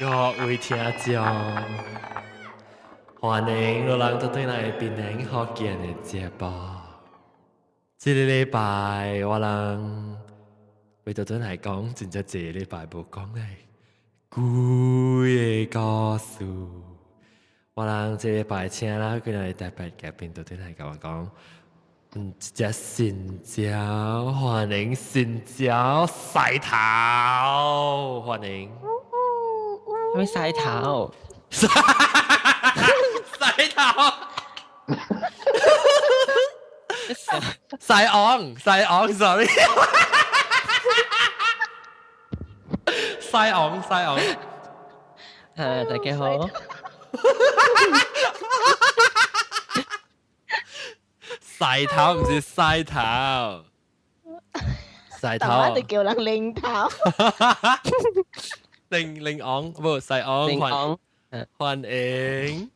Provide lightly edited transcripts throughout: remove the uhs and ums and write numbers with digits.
各位聽眾，歡迎老人倒轉來檳城福建的節目。這個禮拜我人欲倒轉來講，真正這個禮拜無講咧，鬼的故事。我人這禮拜請啦，今日特別嘉賓倒轉來共我講，一隻新椒，歡迎新椒曬頭，歡迎。係咪曬頭？曬頭，曬昂，曬昂，sorry，曬昂，曬昂。誒，大家好。曬頭毋是曬頭，曬頭。就叫人擰頭。擰擰昂，無曬昂，昂，歡迎。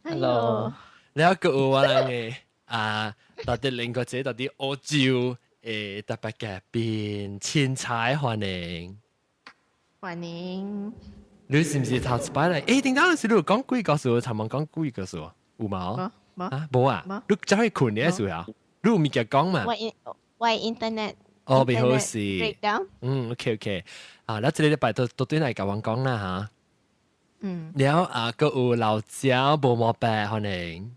Hello。了閣有我人的啊，到佇另個這到佇澳洲的特別嘉賓，凊彩歡迎。歡迎。你是毋是頭一擺來？欸，頂當時你有講鬼故事，尋晚講鬼故事有無？無。啊，無啊！你走去睏的時候，你有物件講嘛？我 internet。哦，袂好勢。嗯，OK OK。啊，咱這個禮拜都倒轉來共阮講啦嚇。嗯。了啊，閣有老焦無毛白歡迎。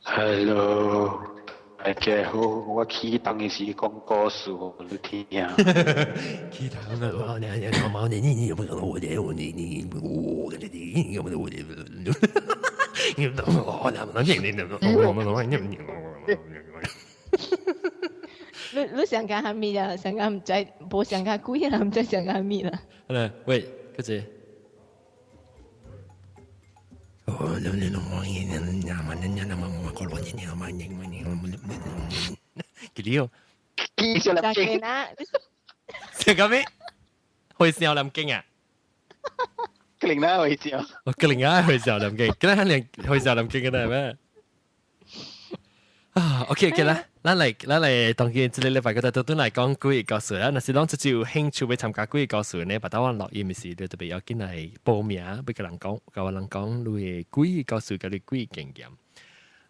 Hello，大家好，我起當時講故事予你聽。起當啊，你你你你你我你我你你我你你我你你你你想講啥物啊？想講毋知，無想講鬼啦，毋知想講啥物啦。好啦，喂，開始。哦，幾料？記笑南京。食個咩？會笑南京啊？格林啊會笑。哦，格林啊會笑南京，今日肯定會笑南京嘅係咩？啊，OK OK 啦，咱來當今這個禮拜閣再倒轉來講鬼故事啦。若是攏這有興趣欲參加鬼故事呢，別到我錄音時，你特別要緊來報名，欲共人講，共我人講你的鬼故事，佮你鬼經驗。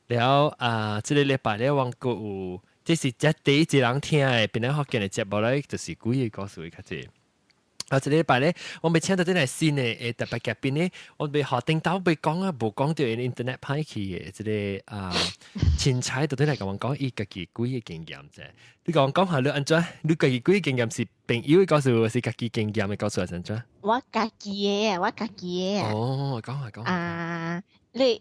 了啊，這個禮拜咧，我閣有，這是這第一個人聽的，檳城福建的節目咧，就是鬼故事較濟。啊，這禮拜咧，我欲請到這個新的特別嘉賓咧，我欲學頂頭欲講啊，無講著 internet 歹去的，這個啊，凊彩倒轉來共阮講伊家己鬼的經驗者。你共阮講下你按怎？你家己鬼經驗是朋友的故事，是家己經驗的故事，還是按怎？我家己的，我家己的。哦，講下講下。啊，你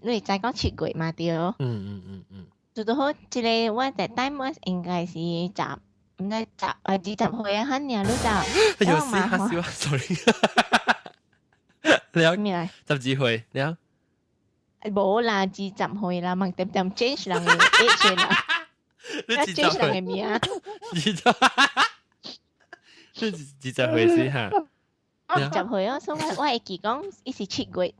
你知講7月嘛對？嗯嗯嗯嗯。拄拄好，這個我在等我應該是十。毋知十啊20歲啊，遐爾你就。有事嚇死我，sorry。了。咩來？ 12歲了。無啦，二十歲啦，問點點 change 人的 age 啦。你二十歲？人的名。你20歲先嚇。20歲啊，所以我會記講，伊是7月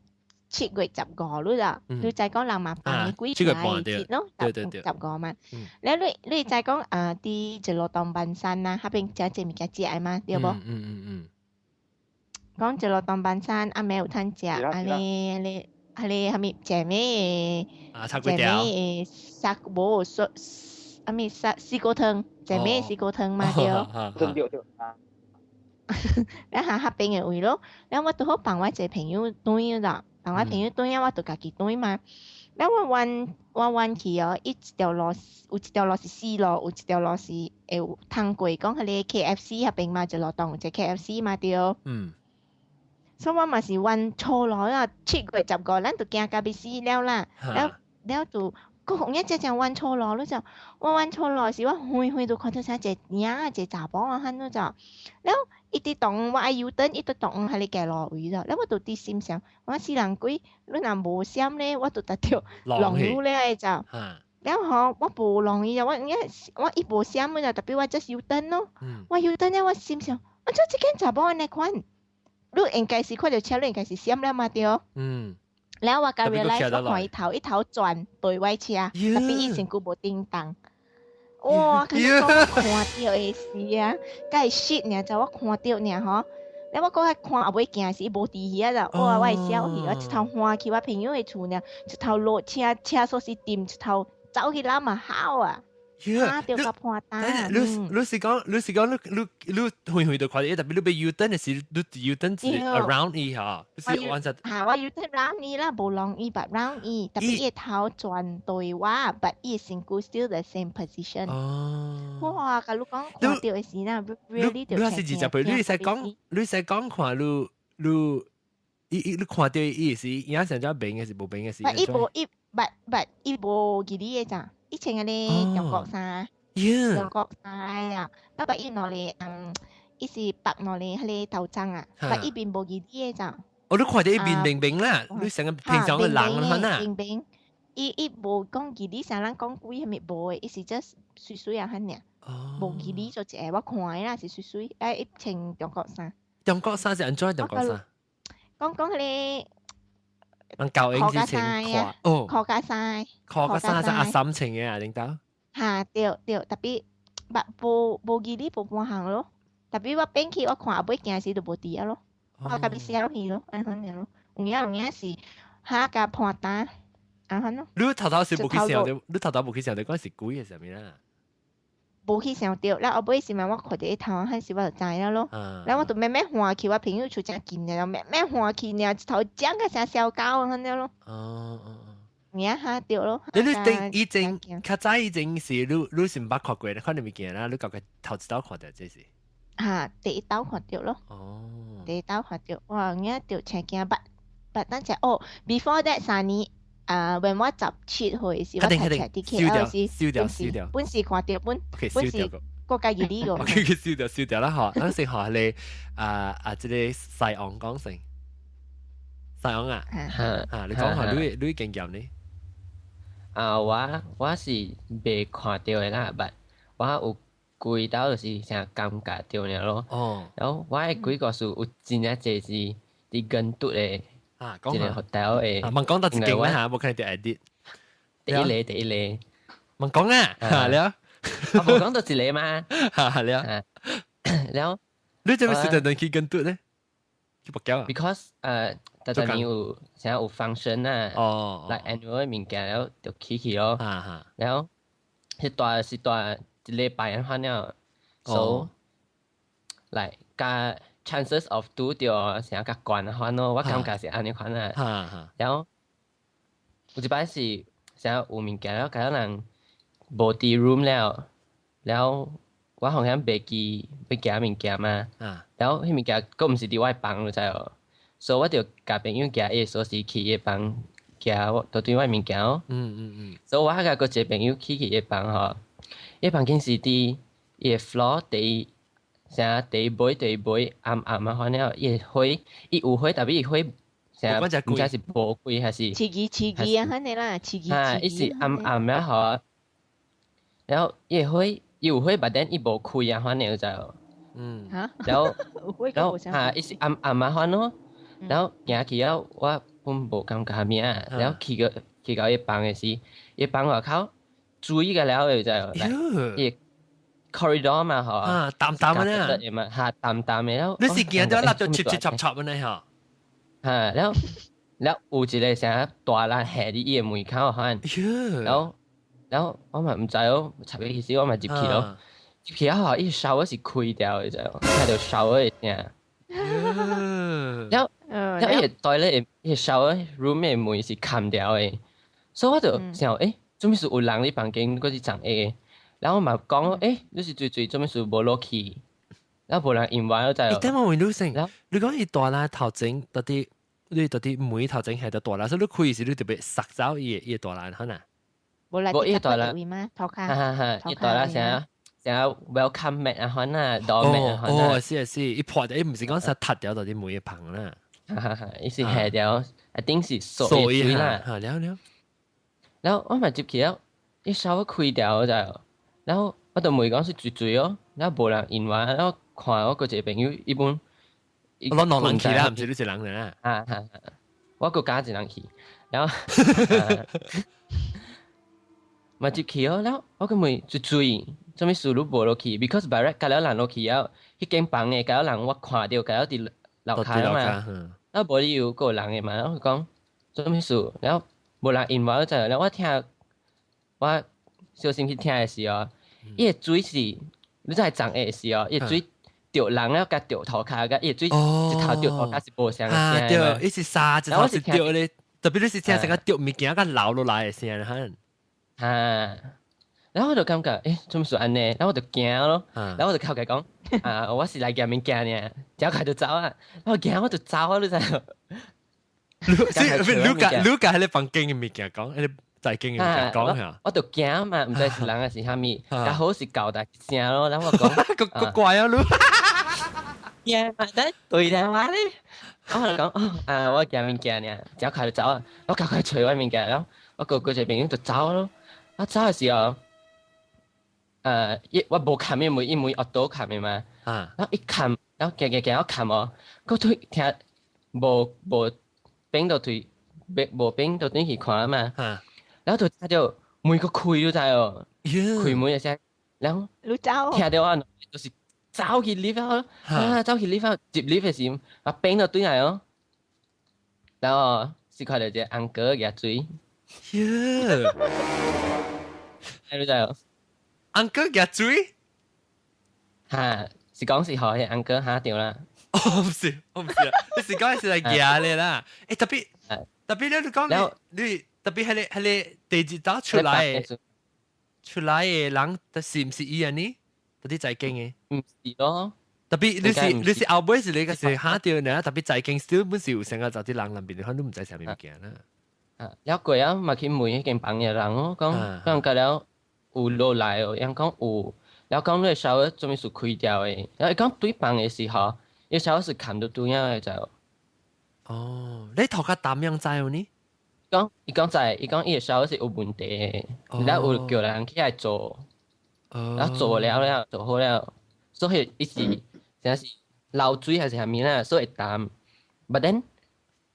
15你啦，你知講人嘛放幾七月半節咯，對對對，十五嘛。了你知講啊，佇一路東板山啊，彼邊誠濟物件食的嘛，對無？嗯嗯嗯。講一路東板山暗暝有通食，按呢按呢按呢啥物食咩？啊，炒粿條。食咩？沙無說，啥物沙四果湯，食咩四果湯嘛對。對對對。了下彼邊的位咯，了我拄好放我一個朋友轉啦。放我朋友轉啊，我就家己轉嘛。了我彎我彎去哦，伊一條路有一條路是死路，有一條路是會有通過，講彼個 KFC 彼邊嘛，一路當有一個 KFC 嘛對。所以我嘛是彎錯路啊，7月15，咱就驚甲欲死了啦。了了就，閣有影真正彎錯路，你就我彎錯路時，我遠遠就看到啥一個影一個查某仔漢，你就了。伊佇擋我愛 U turn，伊佇擋彼個街路位咯，了我就佇心想，我死人鬼，你若無閃咧，我就直著弄你咧就。了吼，我無弄伊啊，我我伊無閃嘛，特別我 just U turn 咯。我 U turn 了，我心想，按怎這間查某按呢款？你應該是看著車，你應該是閃了嘛對？了我才 realize 我看伊頭一頭轉對我車，特別伊身軀無叮當。哇！佢講我看著的時啊，佮死爾就我看著爾吼。你我閣較看後尾行時無佇遐啦，哇！我會痟去，我一頭歡去我朋友的厝爾，一頭落車，車鎖匙掂，一頭走去攬嘛好啊！嚇著佮破單。你是講你遠遠就看著，特別你欲 U turn 的時，你 U turn 是 around 伊嚇，你是完全嚇，我 U turn round 伊啦，無 long 伊，but round 伊，特別伊頭轉對我，but 伊身軀 still the same position。哦。哇！佮你講看著的時啦，really 你是20歲，你會使講看你你伊伊你看著伊是影像怎變的是無變的是？伊無伊，but but 伊無記你的咋？以前嗰啲中國衫，中國衫啊，不過伊攞嚟，伊是白攞嚟彼個頭鬃啊，但伊邊無記你的咋？哦，你看著伊面明明啦，你成個平常嘅人可能。明明，伊無講記你，像咱講鬼係咪無的？伊是 just 媠媠啊，遐爾。無記你就一個，我看的啦是媠媠，哎，伊穿中國衫。中國衫是按怎中國衫？講講彼個。人教英之前看哦，客家衫，客家衫是阿嬸穿的啊，領導。嚇對對，特別捌無無記你無半項咯，特別我變去我看後尾行時就無佇啊咯，我共伊痟去咯，按呢咯，有影有影是嚇共破單，按呢咯。你頭頭是無去想著，你頭頭無去想著講是鬼的啥物啦？無去想著，了後尾時嘛，我看著伊頭彼時我就知影咯。了我就慢慢歡去我朋友厝誠近的，慢慢歡去爾，一頭講甲成燒狗按呢咯。有影嚇著咯。你頂以前較早以前是你是毋捌看過，看著物件啦，你感覺頭一道看著這是？嚇，第一道看著咯。第一道看著，哇！有影著青驚捌捌等陣哦，before that 3年。啊，when 我17歲時，我讀冊佇 KL 時，燒掉燒掉，本是看著本，本是國家義理個。 OK，燒掉燒掉啦嗬，咱先學你啊啊，這個西昂講先，西昂啊，啊，你講下你經驗呢？啊，我是袂看著的啦，but 我有幾道就是成感覺著爾咯。然後我的鬼故事有真正濟是佇根篤的。啊，一個 hotel 的。啊，問講到一間啦嚇，無可能就 edit。第一個，第一個。問講啊，嚇了。我無講到一個嘛。嚇了。了。你做咩事特登去根篤呢？去北京啊？Because 逐逐年有啥有 function 啊，like annual 物件了就去去咯。了，是蹛是蹛一禮拜按款了，so like 佮 chances of 拄著啥較懸款咯，我感覺是按呢款啊。了，有一擺是啥有物件了，佮人無佇 room 了，了我好像袂記欲寄物件嘛，了彼物件閣毋是佇我的房，你知無？所以我就共朋友寄伊的鎖匙去伊的房，寄我就對我物件哦。所以我還共閣一個朋友去伊的房吼，伊房間是佇伊的 floor 第啥第尾第尾暗暗啊，反正伊的火，伊有火，但是伊火啥毋知是無開還是？刺激刺激啊，按呢啦，刺激。啊，伊是暗暗啊吼，然後伊的火，伊有火，but then 伊無開啊，反正就。嚇？然後啊，伊是暗暗啊，款咯。然後行去了，我本無感覺啥物啊。然後去到伊房的時，伊房外口水個了的就，伊 corridor 嘛吼。啊，淡淡的嘛，嚇淡淡的了。你是見到蠟燭切切插插的呢吼？嚇，了了有一個啥大力下佇伊的門口款。然後我嘛毋知哦，插入去時我嘛入去咯。入去後，伊 shower 是開掉的，就聽著 shower 的聲。然後伊個 toilet 伊個 shower room 的門是關掉的，所以我就想，做咩事有人佇房間，閣是長下？然後我嘛講，你是最最做咩事無落去？然後無人應我，就。欸，等我問你先，你講伊大啦頭前到底，你到底門頭前係得大啦，所以你開時你特別殺走伊個大啦，可能？無啦，無伊大啦，頭殼。哈哈哈，伊大啦啥？啥 welcome mat 啊，款啊，door mat 啊，款啊。哦，是是，伊破掉，伊毋是講實踢掉到啲門嘅棚啦。哈哈哈，伊是下掉，一定是鎖伊啦。嚇了了。然後我嘛入去了，伊稍微開掉就，然後我就問講是水水哦，然後無人應我，然後看我閣一個朋友，伊本，我攏兩人去啦，毋是你一人啦。啊哈，我閣加一人去，然後。嘛入去哦，了我個問就水，做咩事你無落去？Because by right 隔了人落去了，彼間房的隔了人我看著隔了佇樓跤嘛，啊無理由閣有人的嘛，我講做咩事？了無人應我就，了我聽我小心去聽的時候，伊的水是你知長的時候，伊的水著人了佮著塗跤佮伊的水一頭著塗跤是無相的聲對，伊是沙一頭是著咧，特別你是聽成個著物件佮流落來的聲哈。啊，然後我就感覺，欸，做咩事按呢？然後我就驚咯，然後我就靠佢講，啊，我是來夾物件呢，走開就走啊，然後驚我就走啊，你知無？你你你共彼个房間的物件講，彼个在間的物件講嚇。我就驚嘛，毋知是人還是啥物，較好是狗大聲咯，然後我講，閣閣怪啊你。驚嘛，但對電話咧，我就講，哦，啊，我夾物件呢，走開就走啊，我趕快揣我物件，然後我閣閣一個朋友就走咯。我走的時候，伊我無冚伊門，伊門惡倒冚的嘛。然後一冚，然後行行行，我冚哦，閣推聽無無變到對，無變到轉去看嘛。然後就聽著門閣開你知哦，開門的聲，然後聽著我就是走去 lift 咯，啊走去 lift 入 lift 的時，啊變到轉來哦，然後是看著一個 uncle 舉水。你知哦？uncle 舉水？哈，是講是予彼 uncle 嚇著啦。哦，毋是，我毋是啊，你是講是來舉咧啦。欸，特別特別你講你你特別彼個第二道出來的人，是毋是伊按呢？特別在間的。毋是咯。特別你是後尾是你個是嚇著呢？特別在間 still 本是有成個就佇人內邊，你都毋知啥物物件啦。啊，了過啊，嘛去問彼間房的人哦，講講過了有落來哦，𪜶講有，了講你 shower 做咩事開掉的？了伊講對房的時候，伊 shower 是冚到對樣的就。哦，你塗跤淡樣知有呢？講伊講知，伊講伊的 shower 是有問題的，了有叫人起來做，了做了了做好了，所以伊是啥是漏水還是啥物啦，所以會澹。But then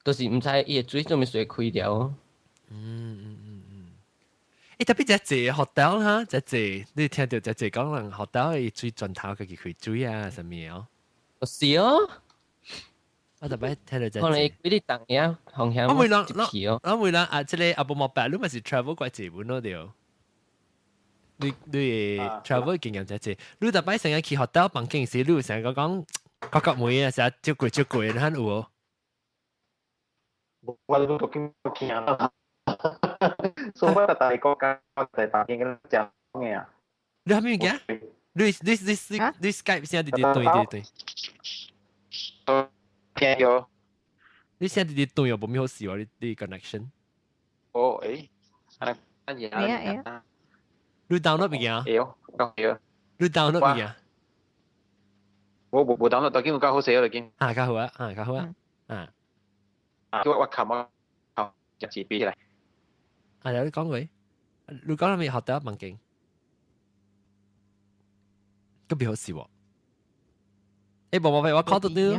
就是毋知伊的水做咩事會開掉。嗯嗯嗯嗯。欸，特別這濟 hotel 哈，這濟你聽著這濟講人 hotel 伊水轉頭家己開水啊，啥物哦？是哦。我特別聽著這。可能伊幾日當嘢風險。我每人我每人啊，這個阿無莫白，你嘛是 travel 過濟本咯對。你你 travel 經驗這濟，你特別成日去 hotel 房間時，你有成日講講各每啊，成日照顧照顧，你看有無？我都經驚啦，所以我大國家在房間跟講嘅啊。你啥物件？你你你你你 Skype 聲直直斷對對。聽有。你聲直直斷又無咩好事喎？你你 connection。哦，誒，啊，會啊會啊。你 download 物件？會哦，會。你 download 物件？我無無 download，當今有較好勢了，已啊，較好啊，啊，較好啊，啊。啊，我我冚我冚一字筆嚟。啊，你講過，你講啥物學得房間？都別好事喎。欸，無無無，我 call 到你。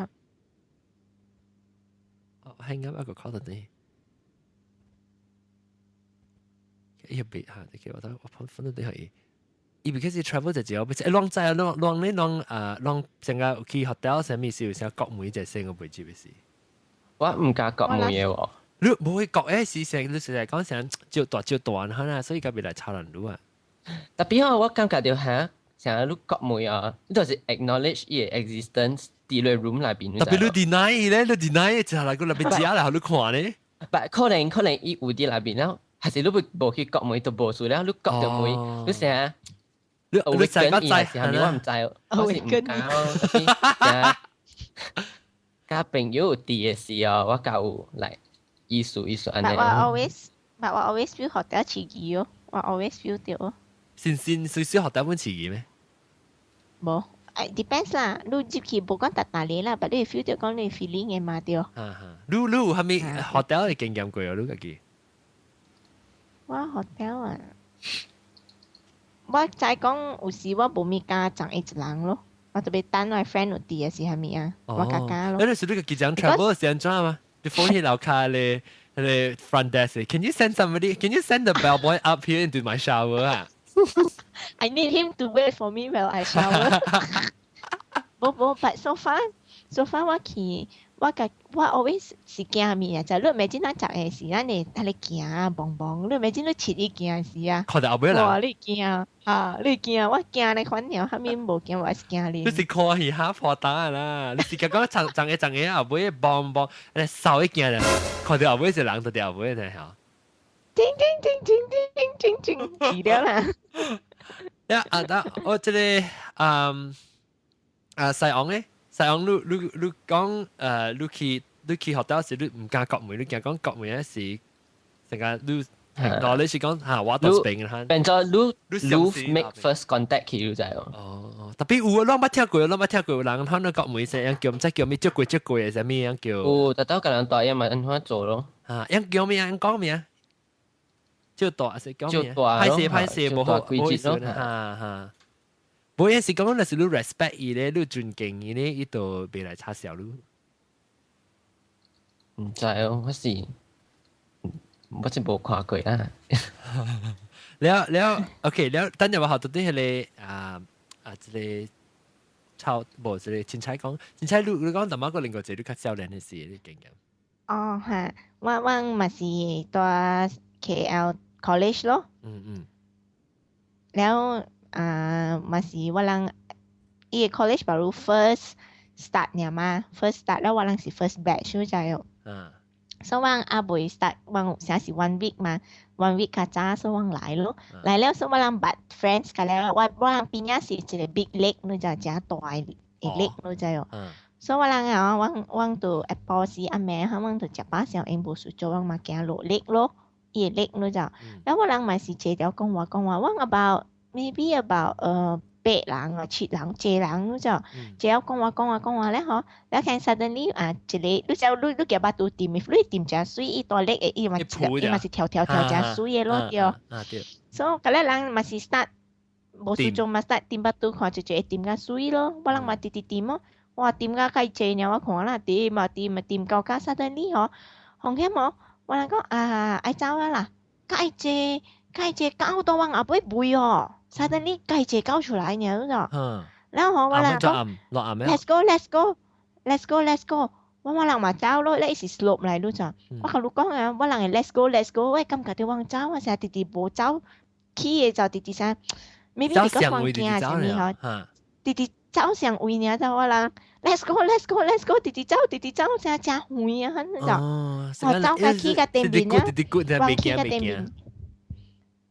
哦，hang up 一個 call 到你。伊別嚇，你記我得我分分到你係。伊 because travel 就只有，欸，攏知啊，攏攏你攏啊，攏成個去 hotel 啥物事有啥國門就先個袂接的事。我毋敢國門的喎。你無會國的是成，你實在講成照大照大哈啦，所以甲袂來吵人擼啊。特別我感覺著嚇，成日你國門啊，你就是 acknowledge 伊的 existence 佇你 room 內邊。特別你 deny 咧，你 deny 就係來個內邊食啦，你看咧。但可能可能伊有佇內邊了，還是你無去國門就無事了，你國著門，你成日。你你成個知係咪？我毋知，我是毋敢咯。佮朋友有佇的時候，我較有來意思意思按呢。 But 我 always，但我 always feel hotel 刺激哦，我 always feel 著。先先少少 hotel 本刺激咩？無，誒 depends 啦，你入去無講逐大個啦，但你會 feel 著講你 feeling 的嘛對。啊哈，你你有啥物 hotel 的經驗過哦？你家己？我 hotel 啊。我知講有時我無物敢叢一人咯，我特別等我 friend 有佇的是啥物啊，我較敢咯。你是你家己講 travel 是按怎嘛？你放去樓跤咧，個 front desk，Can you send somebody? Can you send the bellboy up here into my shower 啊？ I need him to wait for me while I shower。無無，but so far 我去，我甲我 always 是驚物啊，就你每陣咱食的時，咱會喺咧行茫茫，你每陣你切伊行時啊，看到後尾哇！你驚啊！你驚，我驚你款爾，後面無驚，我是驚你。你是看戲嚇破膽啦！你是講講層層個層個後尾嘣嘣，你掃一驚啦，看到後尾是人就掉後尾呢嚇。叮叮叮叮叮叮叮，記得啦。呀啊！得我這個嗯啊西昂咧，西昂你你你講誒，你去學校時你毋敢國門，你驚講國門咧是成個你嗱你是講嚇我到邊嘅。變做你你 make first contact 去你知哦。哦，特別有啊，攏捌聽過，攏捌聽過有人可能國門是樣叫毋知叫咩，照過照過嘅啥物樣叫。有，特到個人大樣嘛，按怎做咯？啊，樣叫咩啊？樣講咩啊？照大是講咩？歹勢歹勢，無好無意思哈哈。無伊是講，若是你 respect 伊咧，你尊敬伊咧，伊就袂來插潲你。毋知哦，我是無看過啦。了了，OK，了，等陣我學到啲彼個啊啊，這個超無這個凊彩講，凊彩你你講淡仔個另外一個你較少年的時你經驗。哦哈，我嘛是蹛 KL college 咯。了啊，嘛是我人伊個 college baru first start 爾嘛，first start 了我人是 first batch 你知哦。所以我猶未 start，我有啥是 one week 嘛，one week 較早，所以我來咯。來了，所以我人捌 friends 個了，我人邊仔是一個 big lake，你知誠大的 lake，你知哦。所以我人啊，我就下晡時暗暝，我就食飽時閒無事做，我嘛行落 lake 咯，伊個 lake 你知。了我人嘛是坐條講話講話，我 about maybe about 八人啊，七人，濟人你知。坐講話講話講話咧嗬，了看 suddenly 啊，一個你知你夾巴肚掂，你掂誠水，伊大力的，伊嘛伊嘛是跳跳跳誠水的咯對。啊對。所以個咧人嘛是 start 無事做嘛 start 掂巴肚看一個掂較水咯，我人嘛直直掂咯。哇，掂甲較濟爾，我看啦，掂嘛掂嘛掂到甲 suddenly 嗬，風險無，我人講啊，愛走啊啦，較濟較濟搞到我後尾袂哦，suddenly 較濟搞出來爾，你知？然後我人講，Let's go，Let's go，Let's go，Let's go，我人嘛走咯，咧是 slope 來你知？我共你講啊，我人會 Let's go，Let's go，我感覺著我走，我成日直直無走，起的就直直啥，maybe because 我驚啥物嗬，直直走上位爾，就我人 Let's go，Let's go，Let's go，直直走，直直走，成誠遠啊，你知？我走較去較頂面啊，我去較頂面。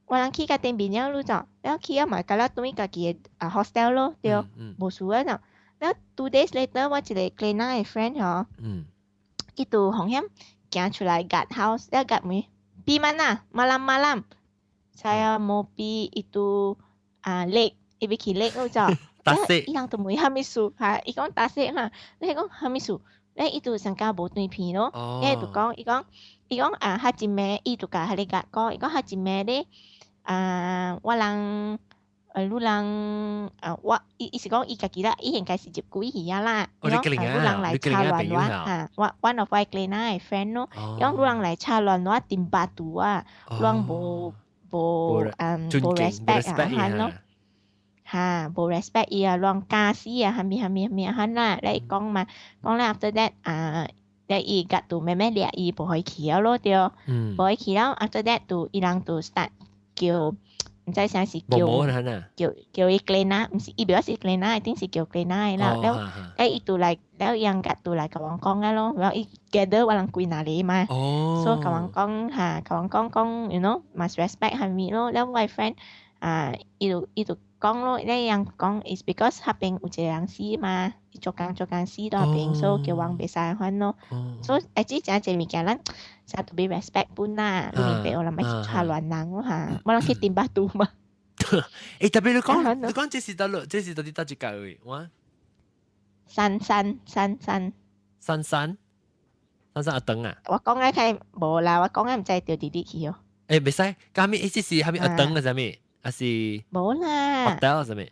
我人去較頂面了，你知？了去啊嘛，甲咱轉家己的啊 hostel 咯，對，無事啊就。了 2 days later，我一個 Kelana 的 friend 嗬，伊就風險行出來 guard house，了 guard 問，pi mana malam-malam saya mau pi itu 啊 lake，伊欲去 lake 你知？伊人就問啥物事，哈，伊講 tasik 哈，你講啥物事？咧伊就上加無斷片咯，伊就講，伊講，伊講啊，較一暝，伊就共彼個 guard 講，伊講較一暝咧，啊，我人。你人啊，我伊伊是講伊家己啦，伊應該是入鬼去啊啦。伊講你人來插亂我嚇，我 one of 我 Kelana 的 friend 咯，伊講你人來插亂我掂巴肚啊，攏無無嗯無 respect 啊，哈咯，嚇無 respect 伊啊，攏假死啊，蝦米蝦米蝦米哈啦，你講嘛，講咧 after that 啊，咧伊甲就慢慢掠伊無予伊去啊咯對，無予伊去了，after that 就伊人就 start 叫。毋知啥是叫叫叫伊 Kelana，毋是伊袂是 Kelana，一定是叫 Kelana 啦。了，誒伊就來，了伊人甲就來共阮講啊咯，了伊 gather 我人幾若個嘛，所以共阮講嚇，共阮講講，you know must respect 蝦米咯。了我 friend 啊，伊就講咯，咧人講 is because 彼邊有一個人死嘛，伊做工做工死到彼邊，所以叫阮袂使還咯。所以誒，這誠濟物件咱成 to be respect 本啦，你明白我人莫去插亂人咯嚇，我人去掂巴肚嘛。誒，特別你講，你講這是佗落，這是到底佗一個位？我山山山山山山山山阿登啊！我講嘅係無啦，我講嘅毋知著佇佇去哦。誒，袂使，啥物意思是啥物阿登啊？啥物？還是無啦？hotel 啥物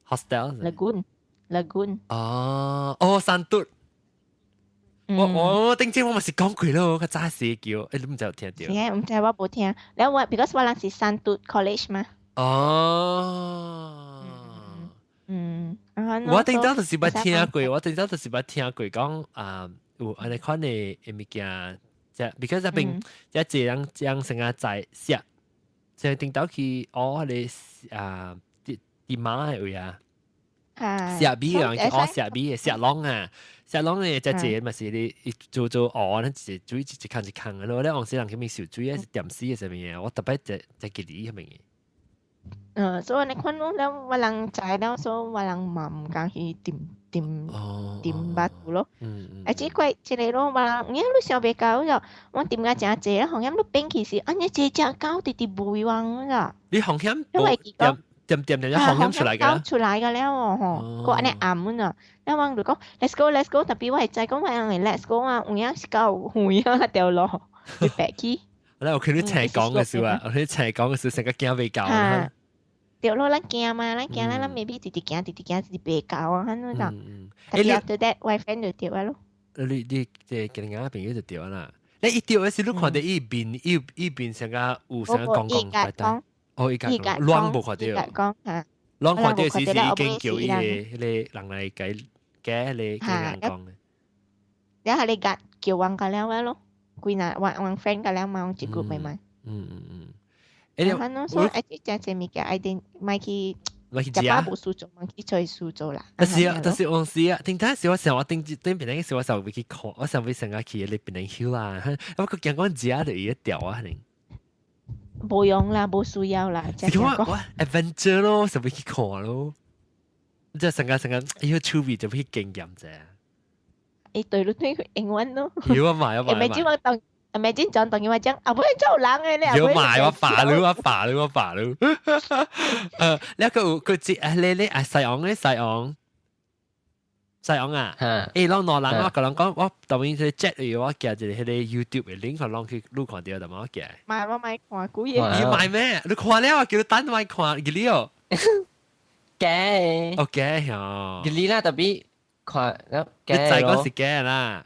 ？hostel Lagoon Lagoon 哦哦，山嘟。我頂次我咪是講過咯，較早時叫，你毋知有聽著？是啊，毋知我無聽。了我 because 我人是山都 college 嘛。哦。我頂早就是捌聽過，我頂早就是捌聽過講啊，有按呢款的物件，即 because 這邊這濟人將成個在寫，即頂早去學彼个啊佇佇馬的位啊。石米啊，學石米的石籠啊，石籠的這濟嘛是你做做學，咱一水一一空一空的咯。你往時人去面受水啊，是掂死的啥物啊？我特別在在記得彼物。所以你看咯，了我人知了，所以我人嘛毋敢去掂掂掂巴肚咯。啊，這怪這个咯，我人你想袂到就，我掂甲誠濟，風險你變去是，按呢濟隻狗直直袂忘啦。你風險因為掂掂掂掂，風險出來㗎。出來㗎了吼，閣按呢暗啊，了我就講 Let's go，Let's go，特別我會知講我人會 Let's go 啊，有影是夠遠啊條路，就白去。咧我見你請講嘅時候啊，我聽你請講嘅時候，成個驚袂到。對咯，咱驚嘛，咱驚咱咱 maybe 直直行，直直行，直直袂到啊，按呢就。特別 after that，我 friend 就對啊咯。你這個另外朋友就對啦。你一對嘅時，你看著伊面，伊伊面成個有成個講講大大。哦，伊講亂無看著。講嚇。亂看著時是已經叫伊個彼个人來解解彼個人講嘅。然後你甲叫阮個了咯，幾若阮阮 friend 個了嘛，阮一 group 咪嘛。欸，反正所以愛食這物件，愛定莫去食飽無事做，莫去揣事做啦。但是啊，但是往時啊，頂陣時我想我頂頂邊個時我想欲去看，我想欲成日去你邊個啦。我閣驚講食就伊會掉啊，可能。無用啦，無需要啦。是講我 adventure 咯，想欲去看咯。即係成個成個，哎呦，趣味就去經驗者。伊對你對英文咯。有啊買啊買。咪只我當。咪真講當伊話講，啊不會做人嘅咧。有買我爸嚕我爸嚕我爸嚕。你個有佢接啊你你啊西昂咧西昂西昂啊。欸，攏兩人我共人講，我當面去 chat 伊，我寄一個彼个 YouTube 的 link，攏去你看著，但我寄。買我買看古嘢。你買咩？你看了，叫你等買看，記哩哦。假。哦假哦。記哩啦，特別看，你知講是假啦。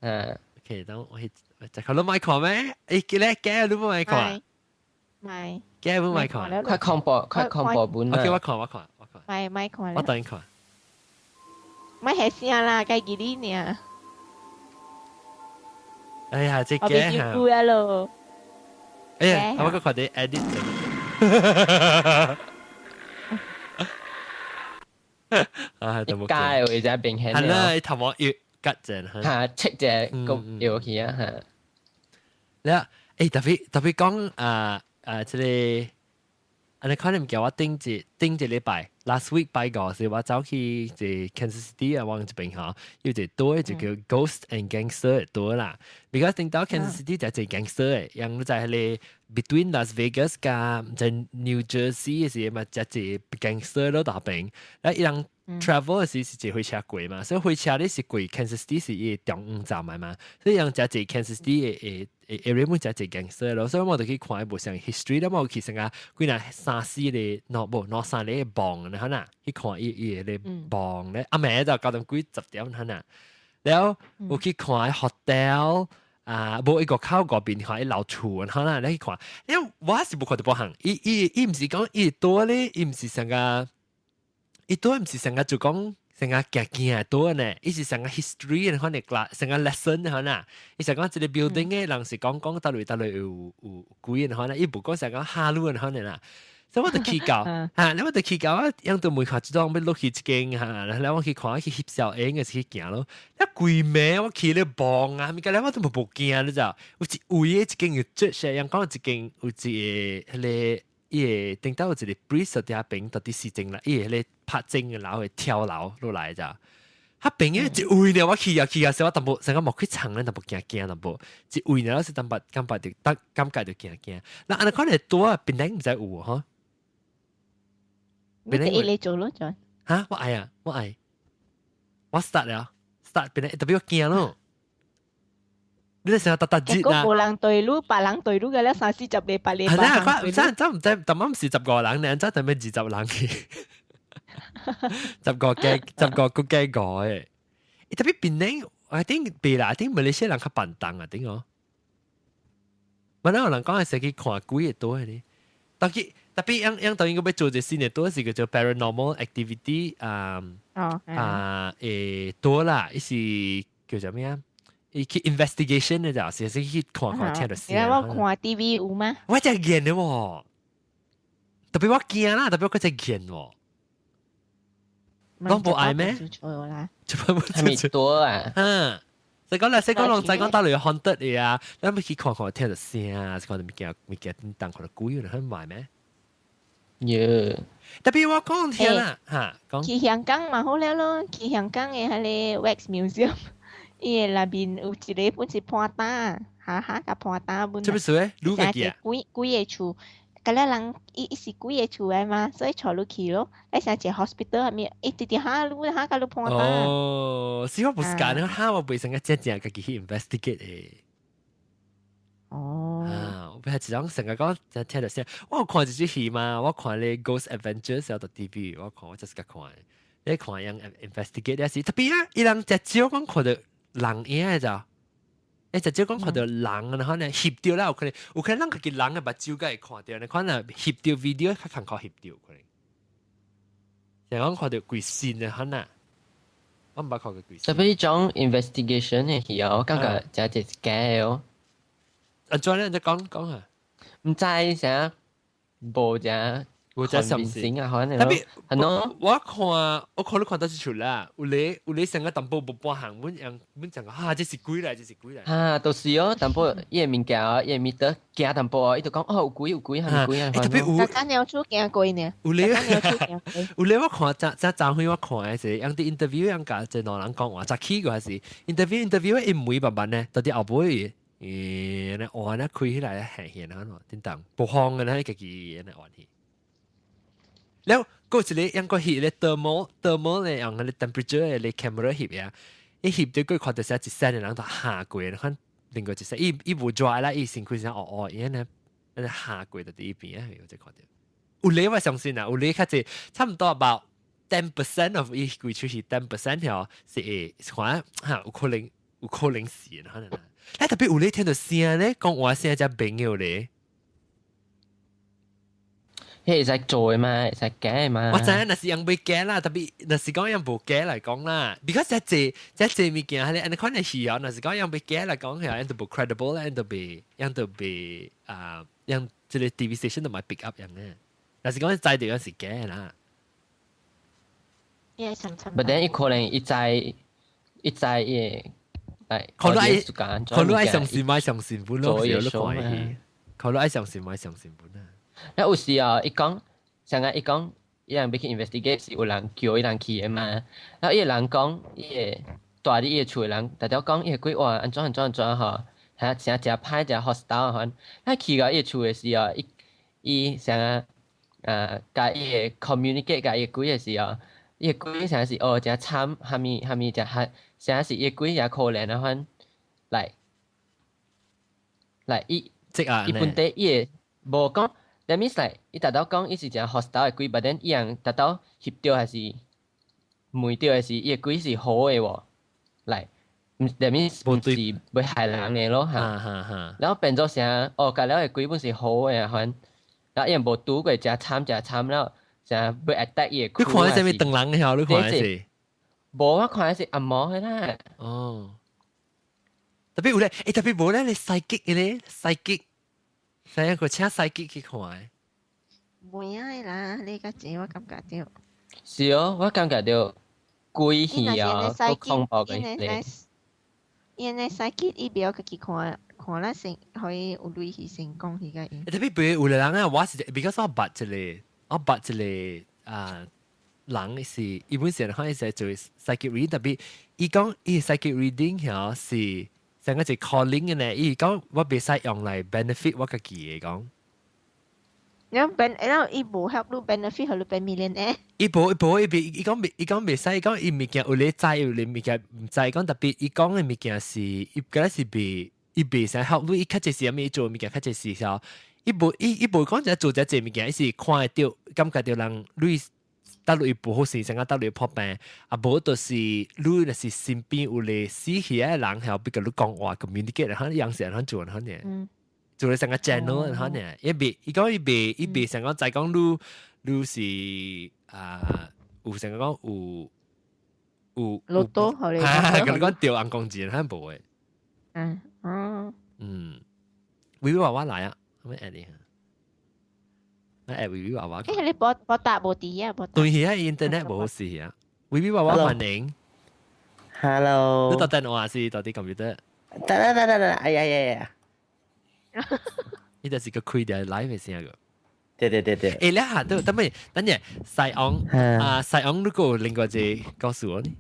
嗯。 OK，等我去。就佢都買看咩？欸，記咧假你冇買看？買。假冇買看？快看報，快看報本啦。 OK，我看，我看，我看。買買看。我等你看。買係聲啦，該記哩呢。哎呀，這假嚇。我變咯。哎呀，我閣看啲 edit。啊，都冇。假的話才明顯。係啦，頭毛要。吉正嚇，七隻個搖起啊嚇。了，欸，特別特別講啊啊，這个，按呢可能叫我頂一頂一禮拜，last week 拜五時我走去一 Kansas City 啊，往這邊吼，有一個島就叫 Ghost and Gangster 的島啦。Because 頂到 Kansas City 就濟 gangster 的，因為在彼个 between Las Vegas 佮在 New Jersey 的時嘛，誠濟 gangster 囉大邊，啊，伊人 travel 的時是坐火車過嘛，所以火車咧是過 Kansas City 是伊的中央站來嘛，所以人誠濟 Kansas City 的的 area 滿誠濟 gangster 咯，所以我就去看伊無啥 history 啦，我有去成個幾若三四个，喏無兩三個墓，你看呐，去看伊伊个墓咧，暗暝就九點幾十點看呐，了有去看 hotel 啊，無伊個口外邊看伊老厝，看呐，你去看，因為我是無看著別項，伊伊伊毋是講伊多咧，伊毋是成個。伊都毋是成個就講成個驚驚的多呢，伊是成個 history 的款的 class，成個 lesson 的款啊。伊是講這個 building 的人是講講佗位佗位有有鬼的款啊，伊無講成講嚇你的款的啦。所以我就去到，嚇，我就去到啊，樣都沒看這種欲落去一間哈，然後我去看去翕相影的是去行咯。一規暝我去咧望啊，物件咧我都無無驚，你知道？有一位的一間有 church，人講一間有一个彼个。伊會頂到有一个 priest 佇遐邊，到底是真啦，伊會彼个拍鐘的樓會跳樓落來咋？彼邊的一位呢，我去啊去啊，時我淡薄成個無去藏咧，淡薄驚驚淡薄，一位呢，我是淡薄感覺就得感覺就驚驚。那按呢款會多啊，檳城毋知有吼？你你做咯，就哈，我愛啊，我愛，我 start 了，start 檳城特別我驚咯。你成日特特節啊！個人對路，別人對路嘅咧，三四十個、八個。係啦，佢真真毋知，特啱是十個人呢，真係咩20人去？十個幾，十個個幾個嘅。特別檳城， I think 別啦，I think 馬來西亞人較笨蛋啊，頂哦。本來有人講係成去看鬼會多嘅，特別特別樣樣當應該欲做一個新的多是叫做 paranormal activity 啊啊多啦，伊是叫做咩啊？伊去 investigation 的就是去看看聽著聲。我看 TV 有嗎？我真驚的喎，特別我驚啦，特別我真驚喎。攏無愛咩？係咪多啊？嗯。你講啦，你講攏知講到嚟 haunted 嘅啊，咱欲去看看聽著聲啊，看著物件物件叮當看著鬼有很買咩？有。特別我講聽啦，嚇講。去香港嘛好了咯，去香港的彼个 Wax Museum，伊个內面有一个本是破膽，哈哈共破膽本。這乜事咧？你家己啊？幾幾個厝。甲了人伊伊是幾个厝的嘛，所以帶你去咯。你像一个 hospital 入面，伊直直哈你哈共你破膽。哦，是我不是講，哈我袂成個真正家己去 investigate 的。哦。啊，我係一種成個講就聽著聲，我有看一出戲嘛，我看咧 Ghost Adventures 有 TV，我看我就是個看，你看樣 investigate 也是特別啊，伊人隻少講看著人影的咋。直接講看著人，然後呢翕著啦，有可能有可能咱家己人的目睭才會看著，你可能翕著 video 較艱苦翕著可能。就講看著鬼神的可能，我毋捌看過鬼神。特別種 investigation 的戲啊，我感覺真係假的哦。啊，怎咧？你講講下。毋知啥，無啥。無遮相信啊，可能。特別，係喏。我看我看你看到這出啦，有咧有咧成個淡薄無半項，阮樣阮講哈，這是鬼來，這是鬼來。哈，就是哦，淡薄伊个物件哦，伊个物得驚淡薄哦，伊就講哦有鬼有鬼係咪鬼啊？特別有。大家你有出驚過呢？有咧，有咧，我看早早昨昏我看的是，人佇 interview 人共一兩人講話，早起過還是 interview interview 伊門慢慢呢，到佇後尾，欸，哇，那開起來顯現啊，叮當不慌的，那家己那換去。了，閣一个用個翕咧 thermal thermal 咧用彼个 temperature 的 camera 翕呀，伊翕著閣看著啥一身的人就嚇過，看另外一身，伊伊無 dry 啦，伊身軀啥黑黑，伊呢，那嚇過就佇伊邊啊，我才看著。有咧我相信啊，有咧較濟，差毋多 about 10% of 伊規出是 10% 吼，是會看哈有可能有可能是可能。哎，特別有咧聽著聲咧，講話聲才朋友咧。彼會使做的嘛，會使假的嘛。我知影，若是用袂假啦，特別若是講用無假來講啦，because 這濟這濟物件，彼個按呢款的戲哦，若是講用袂假來講，係樣就無 credible 啦，樣就袂，樣就袂啊，樣這个 TV station 都莫 pick up 樣嘅。若是講知著是假的啦。 But then 伊可能伊知伊知伊會，來，可能愛可能愛相信莫相信本咯，有你看戲，可能愛相信莫相信本啊。那有時啊，伊講，上個伊講，伊人欲去 investigate 是有人叫伊人去的嘛。然後伊个人講，伊个住佇伊个厝的人，逐逐講伊个鬼話按怎按怎按怎吼，嚇誠誠歹誠 hostile 款。啊去到伊个厝的時候，伊伊啥個啊，共伊个 communicate 共伊个鬼的時候，伊个鬼啥是哦，誠慘，蝦米蝦米誠嚇，啥是伊个鬼誠可憐啊款，來來伊即啊，伊本底伊個無講。That means like 伊逐逐講伊是誠 hostile 的鬼，but then 伊人逐逐翕著還是問著的是伊个鬼是好的無？來，毋 that means 毋是欲害人的咯嚇。然後變做啥？哦，共了个鬼本是好的款，然後伊人無拄過誠慘誠慘了，啥欲 attack 伊个。你看的啥物唐人的吼？你看的是？無，我看的是紅毛的啦。哦。特別有咧，欸，特別無咧，你 psychic 的咧，psychic。使一個請 psychic 去看的。袂愛啦，你較濟我感覺著。是哦，我感覺著鬼戲啊，閣恐怖嘅咧。伊那 psychic 伊袂曉家己看，看了成可以有鐳去成功去個。特別比有個人啊，我是 because 我捌一個，我捌一個啊人是，伊本身可能是做 psychic reading，特別伊講伊 psychic reading 曉是。成個是 calling 嘅呢，伊講我袂使用來 benefit 我家己的講。然後 ben，然後伊無 help 你 benefit，予你變 millionaire。伊無伊無伊袂，伊講袂伊講袂使，伊講伊物件有咧知，有咧物件毋知。講特別伊講的物件是，伊敢若是袂，伊袂使 help 你，伊較濟是啥物做物件，較濟是啥？伊無伊伊無講一做這濟物件，伊是看會著，感覺著人類搭落伊無好勢，成個搭落破病，啊無就是你若是身邊有個死去的人，係比較你講話 communicate，可能樣式可做可能，做你成個 channel 可能，伊袂伊講伊袂伊袂成講再講你你是啊有成個講有有落多好你，哈，佮你講掉紅公字，可能無的。嗯哦，嗯，微微娃娃來啊，咩 add 你？我 add 微微娃娃。欸，你撥撥打無佇啊？撥對啊，internet 無好勢啊。微微娃娃歡迎。 Hello。你搭電話是搭佇 computer？得得得得得，哎呀呀呀！呢就是個開掉 live 嘅聲個。對對對對。欸，你下都等咪等陣西昂啊，西昂你個另外一個告訴我呢？